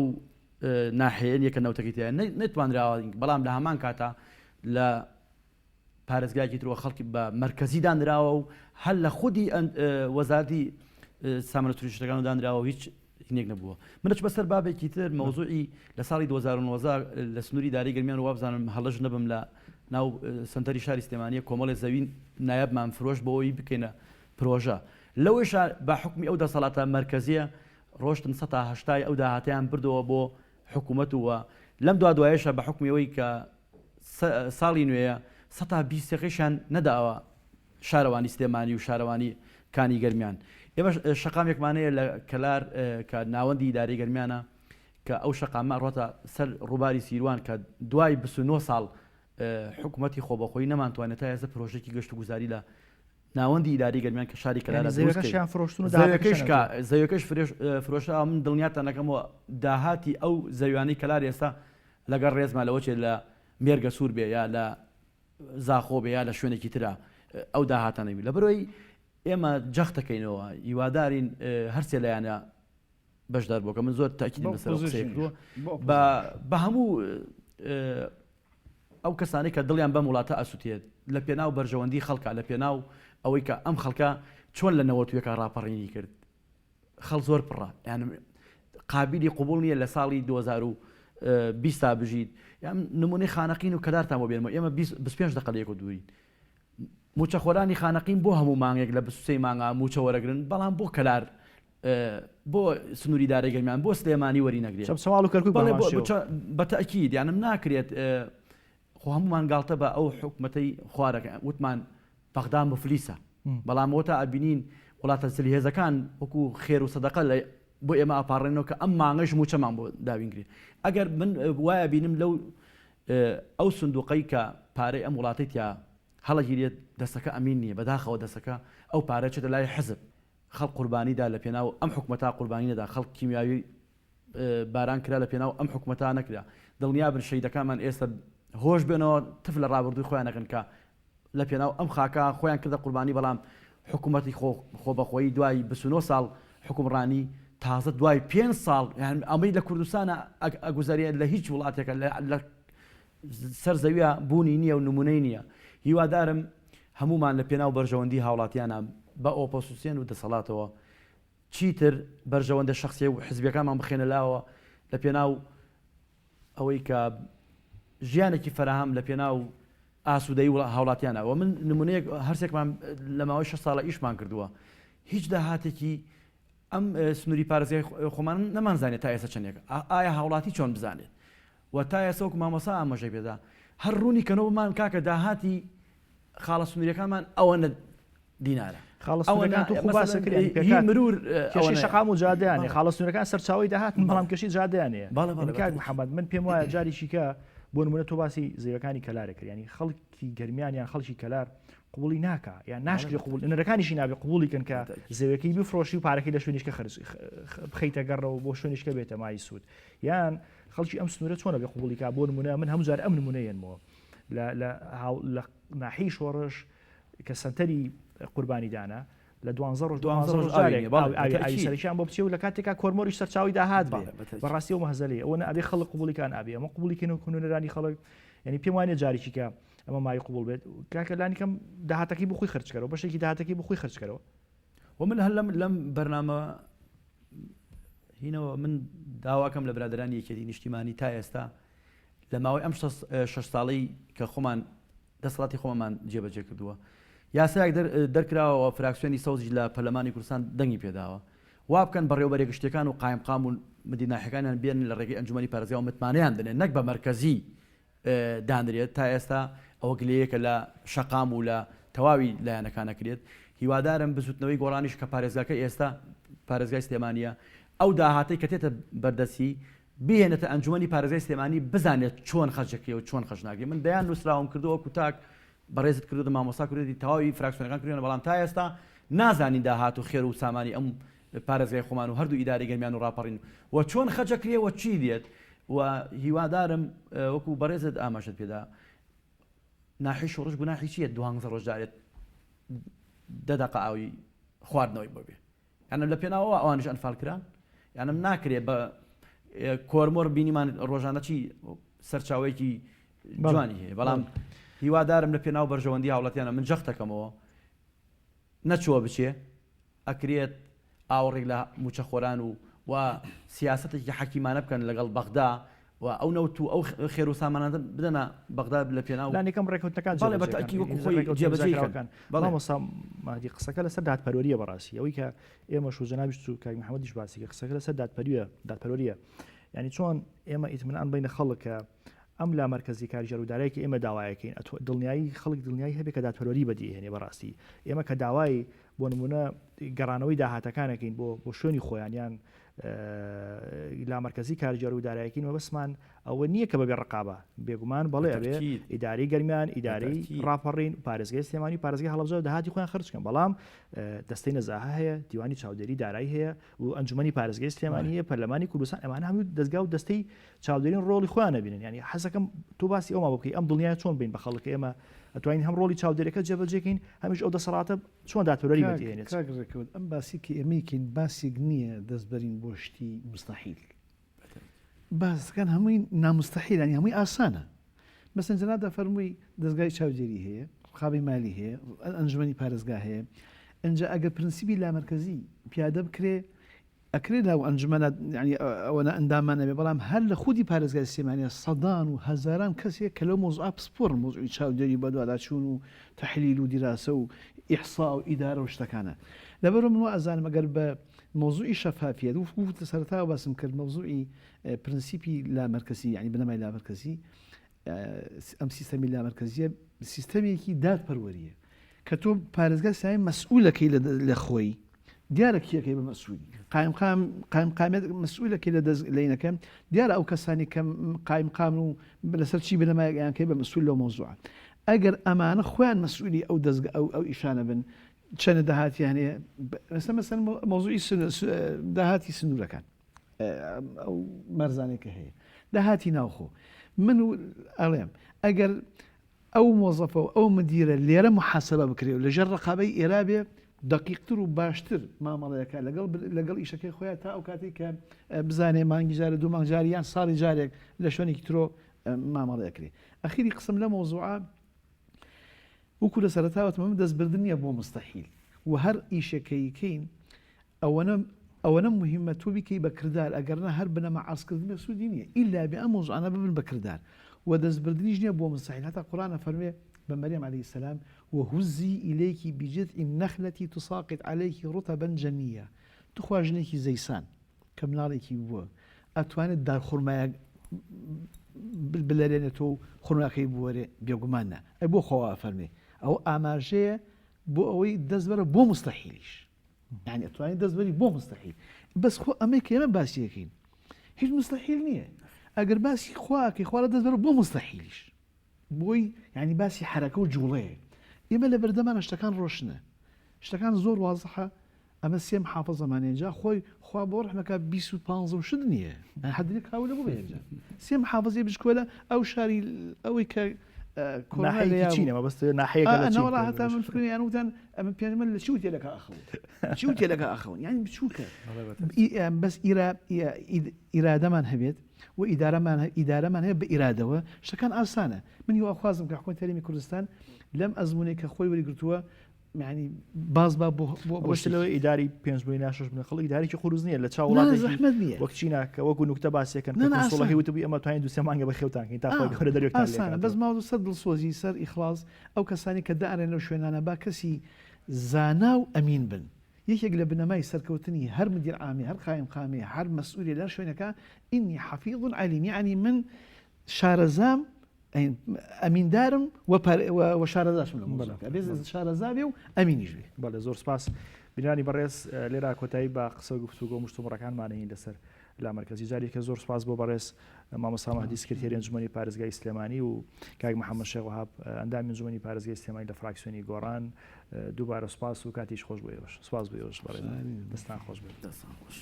ناحیەیە نیە کە نەوتەکەی تیایە نەتوانراوە بەڵام لە هەمان کاتا لە پارێزگایەکی ترەوە خەڵکی بە مەرکەزی دانراوە و هەر لە خودی وەزارەتی سامانە سروشتەکان دانراوە و هیچ هینێک نەبووە من دەچمە سەر بابێکی تر مەوزوعی لە ساڵی 2019 لە سنووری داری گەرمیان وابزانم هەڵەش نەبم لە ناو سنتەری شاری سلێمانیە کۆمەڵی زەوی نایابمان فرۆشت بۆ ئەوەی بکەینە پرۆژە لەوەیشا بە حوکمی ئەو دەسەڵاتە مەرکەزیە ڕۆشتن سەتا هەشتای ئەو داهاتەیان بردەوە بۆ حکوومەت و لەم دوا دوایەشە بە حوکمی ئەوەی کە ساڵی نوێیە سەتا بیستەکەیشیان نەداوە شارەوانی سلێمانی و شارەوانی کانی گەرمیان. ئێمە شەقامێکمان هەیە لە کەلار کە ناوەندی ئیدارەی گەرمیانە کە ئەو شەقامە ڕۆتە سەر ڕووباری سیروان کە دوای 29 ساڵ حکوومەتی خۆبەخۆی نەمانتوانێت تا ئێستا پرۆژێکی گەشتوگوزاری لە ناوەندی ئیداری گەرمیان کە شاری کەلارە یانی زەویەکەشیان فرۆشتن و زەویەکەش کە زەویەکەش فرۆشراوە من دڵنیاتان دەکەمەوە داهاتی ئەو زەویانەی کەلار ئێستا لەگەڵ ڕێزما لەوە چێت لە مێرگە سوور بێ یا لە زاخۆ بێ یا لە شوێنێکی ترا ئەو داهاتانە بی لەبەرەوەی ئێمە جەختەکەینەوە هیوادارین هەرسێ لایەنە بەشدار بووە کە من زۆر تاکیدم لەسەر قسەی کردووە بە هەموو ئەو کەسانەی کە دڵیان بەم وڵاتە ئەسوتێت لە پێناو بەرژەوەندی خەڵکە لە پێناو ئەوەی کە ئەم خەڵکە چۆن لە نەوەتویەکە ڕاپەڕینی کرد خەڵ زۆر پڕە یان قابلی قوبول نییە لە ساڵی 2020 تا بژیت یان نمونەی خانەقین و کەلارتان بۆ بێنمەوە ئێمە 25 دقە لە یەکۆ دوورین موچەخۆرانی خانەقین بۆ هەموو مانگێک لە 23 مانگا موچە وەرەگرن بەڵام بۆ کەلار بۆ سنووری دارەی گەرمیان بۆ سلێمانی وەری نەگرێت چەمچەماڵ و کەرکوک بەڵێ بە تەئکید یانم ناکرێت خۆ هەمومان گاڵتە بە ئەو حکومەتەی خوارەکە وتمان بەغدا مفلیسە بەڵام وەتا ئەبینین وڵاتە زلهێزەکان وەکو خێر و سەدەقە لە بۆ ئێمە ئاپاڕێنەوە کە ئەم مانگەش موچەمان بۆ داوینگرێت ئەگەر من وایە بینم لەو ئەو سندوقەی کە پارەی ئەم وڵاتی تیا هەڵەگیرێت دەسەکە ئەمین نییە بەداخەوە دەسەکە ئەو پارە چێتە لای حزب خەڵک قوربانی دا لە پێناو ئەم حکومەتا قوربانی نەدا خەڵک کیمیاوی باران کرا لە پێناو ئەم حکومەتا نەکرا دڵنیا بن شەیدەکانمان ئێستا هۆش بێنەوە تف لە ڕابردووی خۆیان نەکەن کە لە پێناو ئەم خاکە خۆیان کردە قوربانی بەڵام. حکوومەتی خۆبەخۆیی دوای 29 ساڵ حکومڕانی تازە دوای پێنج ساڵ یان ئەمەی لە کوردستانە ئەگوزەرێت لە هیچ وڵاتێکە لە سەر زەویە بوونی نییە و نمونەی نییە هیوادارم هەمومان لە پێناو بەرژەوەندی هاوڵاتیانە بە ئۆپۆسیسیۆن و دەسەڵاتەوە چیتر بەرژەوەندە شخصی و حزبیەکانمان بخێنە لاوە لە پێناو ئەوەی کە ژیانێکی فەراهەم لە پێناو ئاسوودەیی هاوڵاتیانە و من نمونەیەک هەرسێکمان لە ماوەی 6 ساڵە ئیشمان کردووە هیچ داهاتێکی ئەم سنووری پارێزگای خۆمان نەمانزانێت تا ئێستا چەندێک ئایا هاوڵاتی چۆن بزانێت و تا ئێستا وەکو مامۆسا ئاماژەی پێدا هەر ڕوونی کەنەوەمان کاکە داهاتی خاڵە سنووریەکانمان ئەوەنە دینارە. خاڵە سنوورەکان تۆ خۆ باست کرد یانی پێکهات مرور کێشەی شەقام و جادەیان هەیە خاڵە سنوورەکان سەرچاوەی داهاتن بەڵام کێشەی جادەیان هەیە بەڵێ بەڵێ کاک محەممەد من پێم وایە جارێکی کە بۆ نمونە تۆ باسی زەویەکانی کەلارە کرد یانی خەڵکی گەرمیان یان خەڵکی کەلار قبوڵی ناکا یان ناشکرێ قبوڵ نوێنەرەکانیشی نابێ قبوڵی کەن کە زەویەکەی بفرۆشی و پارەکەی لە شوێنیشکە خەرج بخەیتە گەڕەوە بۆ شوێنیشکە بێتە مای سوود یان خەڵکی ئەم سنوورە چۆنە بێ قبوڵی کا بۆ نمونە من هەموو جار ئەم نمونە یەنمەوە لە لە لە ناحیەی شۆڕش کە سەنتەری قوربانیدانە لە دوانزە ڕۆژ دوانزە ڕۆژ جارێک ئاوی ئاوی سەرەکیان بۆ بچێ و لە کاتێکا کۆرمۆریش سەرچاوی داهات بێ بەڕاستی ئەو مەهزەلەیە ئەوە ئەبێ خەڵک قبوڵی کان ئابێ ئەمە قبوڵی کەن و نوێنەرانی خەڵک یعنی پێم وانیە جارێکی کە ئەمە مای قبوڵ بێت کاکە لانی کەم داهاتەکەی بۆ خۆی خەرج کەرەوە بەشێکی داهاتەکەی بۆ خۆی خەرج کەرەوە. و من هەر لەم لەم بەرنامە هینەوە من داواکەم لە برادەرانی یەکێتی نیشتیمانی تا ئێستا لە ماوەی ئەم شەش ساڵەی کە خۆمان دەسەڵاتی خۆمان جێبەجێ کردووە. یاسایەک دەرکراوە فراکسیۆنی سەوزیش لە پەرلەمانی کوردستان دەنگی پێداوە. وا بکەن بەڕێوەبەرە گشتیەکان و قایمقام و مدیر ناحیەکانیان بێنن لە ڕێگەی ئەنجومەنی پارێزگاوە متمانەیان بدەنێ نەک بە مەرکەزی دانرێت. تا ئێستا ئەوە گلەیەکە لە شەقام و لە تەواوی لایەنەکان ئەکرێت. هیوادارم بزوتنەوەی گۆڕانیش کە پارێزگاکەی ئێستا پارێزگای سلێمانیە ئەو داهاتەی کە تێتە بەردەستی بیهێنێتە ئەنجومەنی پارێزگای سلێمانی بزانێت چۆن خەرج دەکرێ و چۆن خەرج ناکرێ من دەیان نووسراوم کردووە وەکو تاک بەڕێزت کردووە مامۆستا کردوویەتی تەواوی فراکسیۆنەکان کردوویانە بەڵام تا ئێستا نازانین داهات و خێر و سامانی ئەم پارێزگای خۆمان و هەردوو ئیدارەی گەرمیان و ڕاپەڕین و چۆن خەرج دەکرێ و چی دێت و هیوادارم وەکو بەڕێزت ئاماژەت پێدا ناحی شۆڕش گوناحی چییە دوانزە ڕۆژ جارێت دە دەقە ئاوی خواردنەوەی بۆ بێ یانە لە پێناوەوە ئەوانیش ئەنفال کران یانم ناکرێ بە کۆرمۆر بینیمان ڕۆژانە چی سەرچاوەیەکی جوانی هەیە بەڵام هیوادارم لە پێناو بەرژەوەندی هاوڵاتیانە من جەختەکەمەوە نەچووە بچێ ئەکرێت ئاوڕێک لە موچەخۆران و و سیاستێکی حەکیمانە بکەن لەگەڵ بەغدا و ئەو نەوت و ئەو خێر و سامانانە بدەنە بەغدا لە پێناو لانی کەم ڕێکەوتنەکان بەڵێ بە تەئکید وەکو خۆی جێبەجێی کەن. بەڵێ مامۆستا مەهدی قسەکە لەسەر دادپەروەرییە بەڕاستی ئەوەی کە ئێمەش و جەنابیشت و کاک محەممەدیش باسی کرد قسەکە لەسەر دادپەرویە دادپەروەرییە یعنی چۆن ئێمە ئیتمنان بینە خەڵک کە ئەم لامەرکەزی کارگێڕ و دارایی کە ئێمە داوایەکەین ئەتۆ دڵنیایی خەڵک دڵنیایی هەبێ کە دادپەروەری بەدی هێنێ بەڕاستی ئێمە کە داوای بۆ نمونە گەڕانەوەی داهاتەکانەکەین بۆ بۆ شوێنی خۆیان یان لامەرکەزی کارگێڕ و دارایەکین مەبەستمان ئەوە نییە کە بەبێ ڕقابە بێگومان بەڵێ ئەبێ ئیداری گەرمیان ئیداری ڕاپەڕین پارێزگای سلێمانی پارێزگای هەڵەبجە داهاتی خۆیان خرج کەن بەڵام دەستەی نەزاهە هەیە دیوانی چاودێری دارایی هەیە و ئەنجومەنی پارێزگای سلێمانی هەیە پەرلەمانی کوردستان ئەمانە هەموو دەزگا و دەستەی چاودێرین ڕۆڵی خۆیان نەبینن یعنی حەزەکەم تۆ باسی ئەوما بکەی ئەم دڵنیای چۆن بین بە خەڵک ئێمە ئەتوانین هەم ڕۆڵی چاودێرەکە جێبەجێکەین هەمیش ئەو دەسەڵاتە چۆن دادپەروەری بەدیهێنێت؟ کاک ڕێکەوت ئەم باسی کە ئێمەی کەین باسێک نییە دەست بەرین بۆ شتی موستەحیل باسەکان هەمووی ناموستەحیل ینی هەمووی ئاسانە مەسەن جەناب دەفەرمووی دەزگای چاودێری هەیە ڕقابەی مالی هەیە ئەنجومەنی پارێزگا هەیە ئینجا ئەگەر پرنسیپی لامەرکەزی پیادە بکرێ ئەکرێ لەو ئەنجومەنە یانی ئەوەنە ئەندامان نەبێ بەڵام هەر لە خودی پارێزگای سلێمانیە سەدان و هەزاران کەسێک کە لەو مەوزوعە پسپۆڕن مەوزوعی چاودێری و بەدواداچوون و تەحلیل و دیراسە و ئیحسا و ئیدارە و شتەکانە لەبەرئەوە من وا ئەزانم ئەگەر بە مەوزوعی شەفافیەت وەکو لە سەرەتاوە باسم کرد مەوزوعی پرنسیپی لامەرکەزی یانی بنەمای لامەرکەزی ئەم سیستەمی لامەرکەزیە سیستەمێکی دادپەروەریە کە تۆ پارێزگای سلێمانی مەسئولەکەی لە خۆی دیارە کیەکەی بە مەسئولی قایمقام قایمقامیت مەسئولەکەی لە دەست لەینەکە دیارە ئەو کەسانی کە قایمقام و لەسەر چی بنەمایەکیان کەی بە مەسئول لەو مەوزوعە ئەگەر ئەمانە خۆیان مەسئولی ئەو دەستگە ئەو ئەو ئیشانە بن چەنە داهاتیان هەیە مەسەلەن مەسەلەن مەوزوعی داهاتی سنوورەکان ئەو مەرزانەی کە هەیە داهاتی ناوخۆ من ئەڵێم ئەگەر ئەو مۆزەفە و ئەو مدیرە لێرە محاسبە بکرێ و لەژێر ڕقابەی ئێرا بێ. دەقیقتر و باشتر مامەڵەیەکە لەگەڵ لەگەڵ ئیشەکەی خۆیان تا ئەو کاتێک کە بزانێ مانگی جارە دوو مانگ جاری یان ساڵی جارێک لە شوێنێکی ترۆ مامەڵەیەکرێ ئەخیری قسم لە مەوزوعە وەکو لە سەرەتا وتم ئەمە دەستبردن نییە بۆ مستەحیل و هەر ئیشێک کە یکەین ئەوەنە ئەوەنە مهمە تۆ بیکەی بە کردار ئەگەر نا هەر بنەما عەرزکردن بێ سوودی نییە ئیلا بێ ئەم مەوزوعانە ببن بە کردار و دەستبردنیش نییە بۆ مستحیل هەتا قورئان ئەفەرموێ بە مەریەم علیە السلام وهزی الیک بجذع النخلە تساقط علیک رطبا جنیا توخوا ژنێکی زەیسان کە مناڵێکی بووە ئەتوانێت دارخورمایەک بلەرێنێتەوە و خورماکەی بوەرێ؟ بێگومان نا. ئەی بۆ خوا وا ئەفەرمێ؟ ئەوە ئاماژەیە بۆ ئەوەی دەست بەرە بۆ مستەحیلیش. یعنی ئەتوانی دەست بەری بۆ مستەحیل. بەس خۆ ئەمەی کە ئێمە باسی ئەکەین هیچ مستەحیل نییە. ئەگەر باسی خوا ئەکەی خوا لە دەست بەرە بۆ مستەحیلیش. بۆی یانی باسی حەرەکە و جوڵەیە ئێمە لە بەردەمانە شتەکان ڕۆشنە شتەکان زۆر وازحە ئەمە سێ محافظەمان جا خۆی خوا بۆ ڕەحمەکە 25 و شت نییە حدرێک کاولە بوو بێنجا سێ محافظی بچکۆلە ئەو شاری ئەوەی کە هەتا من فکریان وتان ئەمە پێنج من لە چی وتێلەکە ئەخەون چی وتێلەکە ئەخەون یانی بچووکە بەس ئیرادەمان هەبێت و ئیدارەمان ئیدارەمان هەیە بە ئیرادەوە شتەکان ئاسانە من هیواخوازم کە حکومەتی هەرێمی کوردستان لەم ئەزموونەی کە خۆی وەریگرتووە یعنی باز با بۆ بۆ بۆ لەوە ئیداری پێنج بۆی ناشش بنە خەڵک ئیدارێکی قورس نییە لە چاو وڵاتێکی زەحمەت نییە وەک چینا کە وەکو نوکتە باسیەکەن کە کونسوڵەکەی وتبووی ئەمە توانین دوو سێ مانگە بەخێوتان کەین تا خۆی گەورە دەرێکتان لێ ئاسانە بەس ماوە سەر دڵسۆزی سەر ئیخلاص ئەو کەسانی کە دائەنرێن لەو شوێنانە با کەسی زانا و ئەمین بن یەکێک لە بنەمای سەرکەوتنی هەر مدیر عامێ، هەر قایمقامێ، هەر مەسئولێ لە هەر شوێنێکا، انی حفیظ علیم، یەعنی من شارەزام، ئەمیندارم و شارەزاشم لە مەوزوعەکە. ئەبێ شارەزا بێ و ئەمینیش بێ. بەڵێ زۆر سپاس. بینەرانی بەڕێز لێرە کۆتایی بە قسە و گفتوگۆ و مشتومڕەکانمان ئەهێنین لەسەر لامەرکەزی. جارێکە زۆر سپاس بۆ بەڕێز مامۆستا مەهدی سکرتێری ئەنجومەنی پارێزگای سلێمانی و کاک محەممەد شێخ وەهاب ئەندامی ئەنجومەنی پارێزگای سلێمانی لە فراکسیۆنی گۆڕان. دووبارە سپاس و کاتیش خۆش بۆ ئێوەش. سپاس بۆ ئێوەش بەڕێز. دەستان خۆش بێت. دەستان خۆش.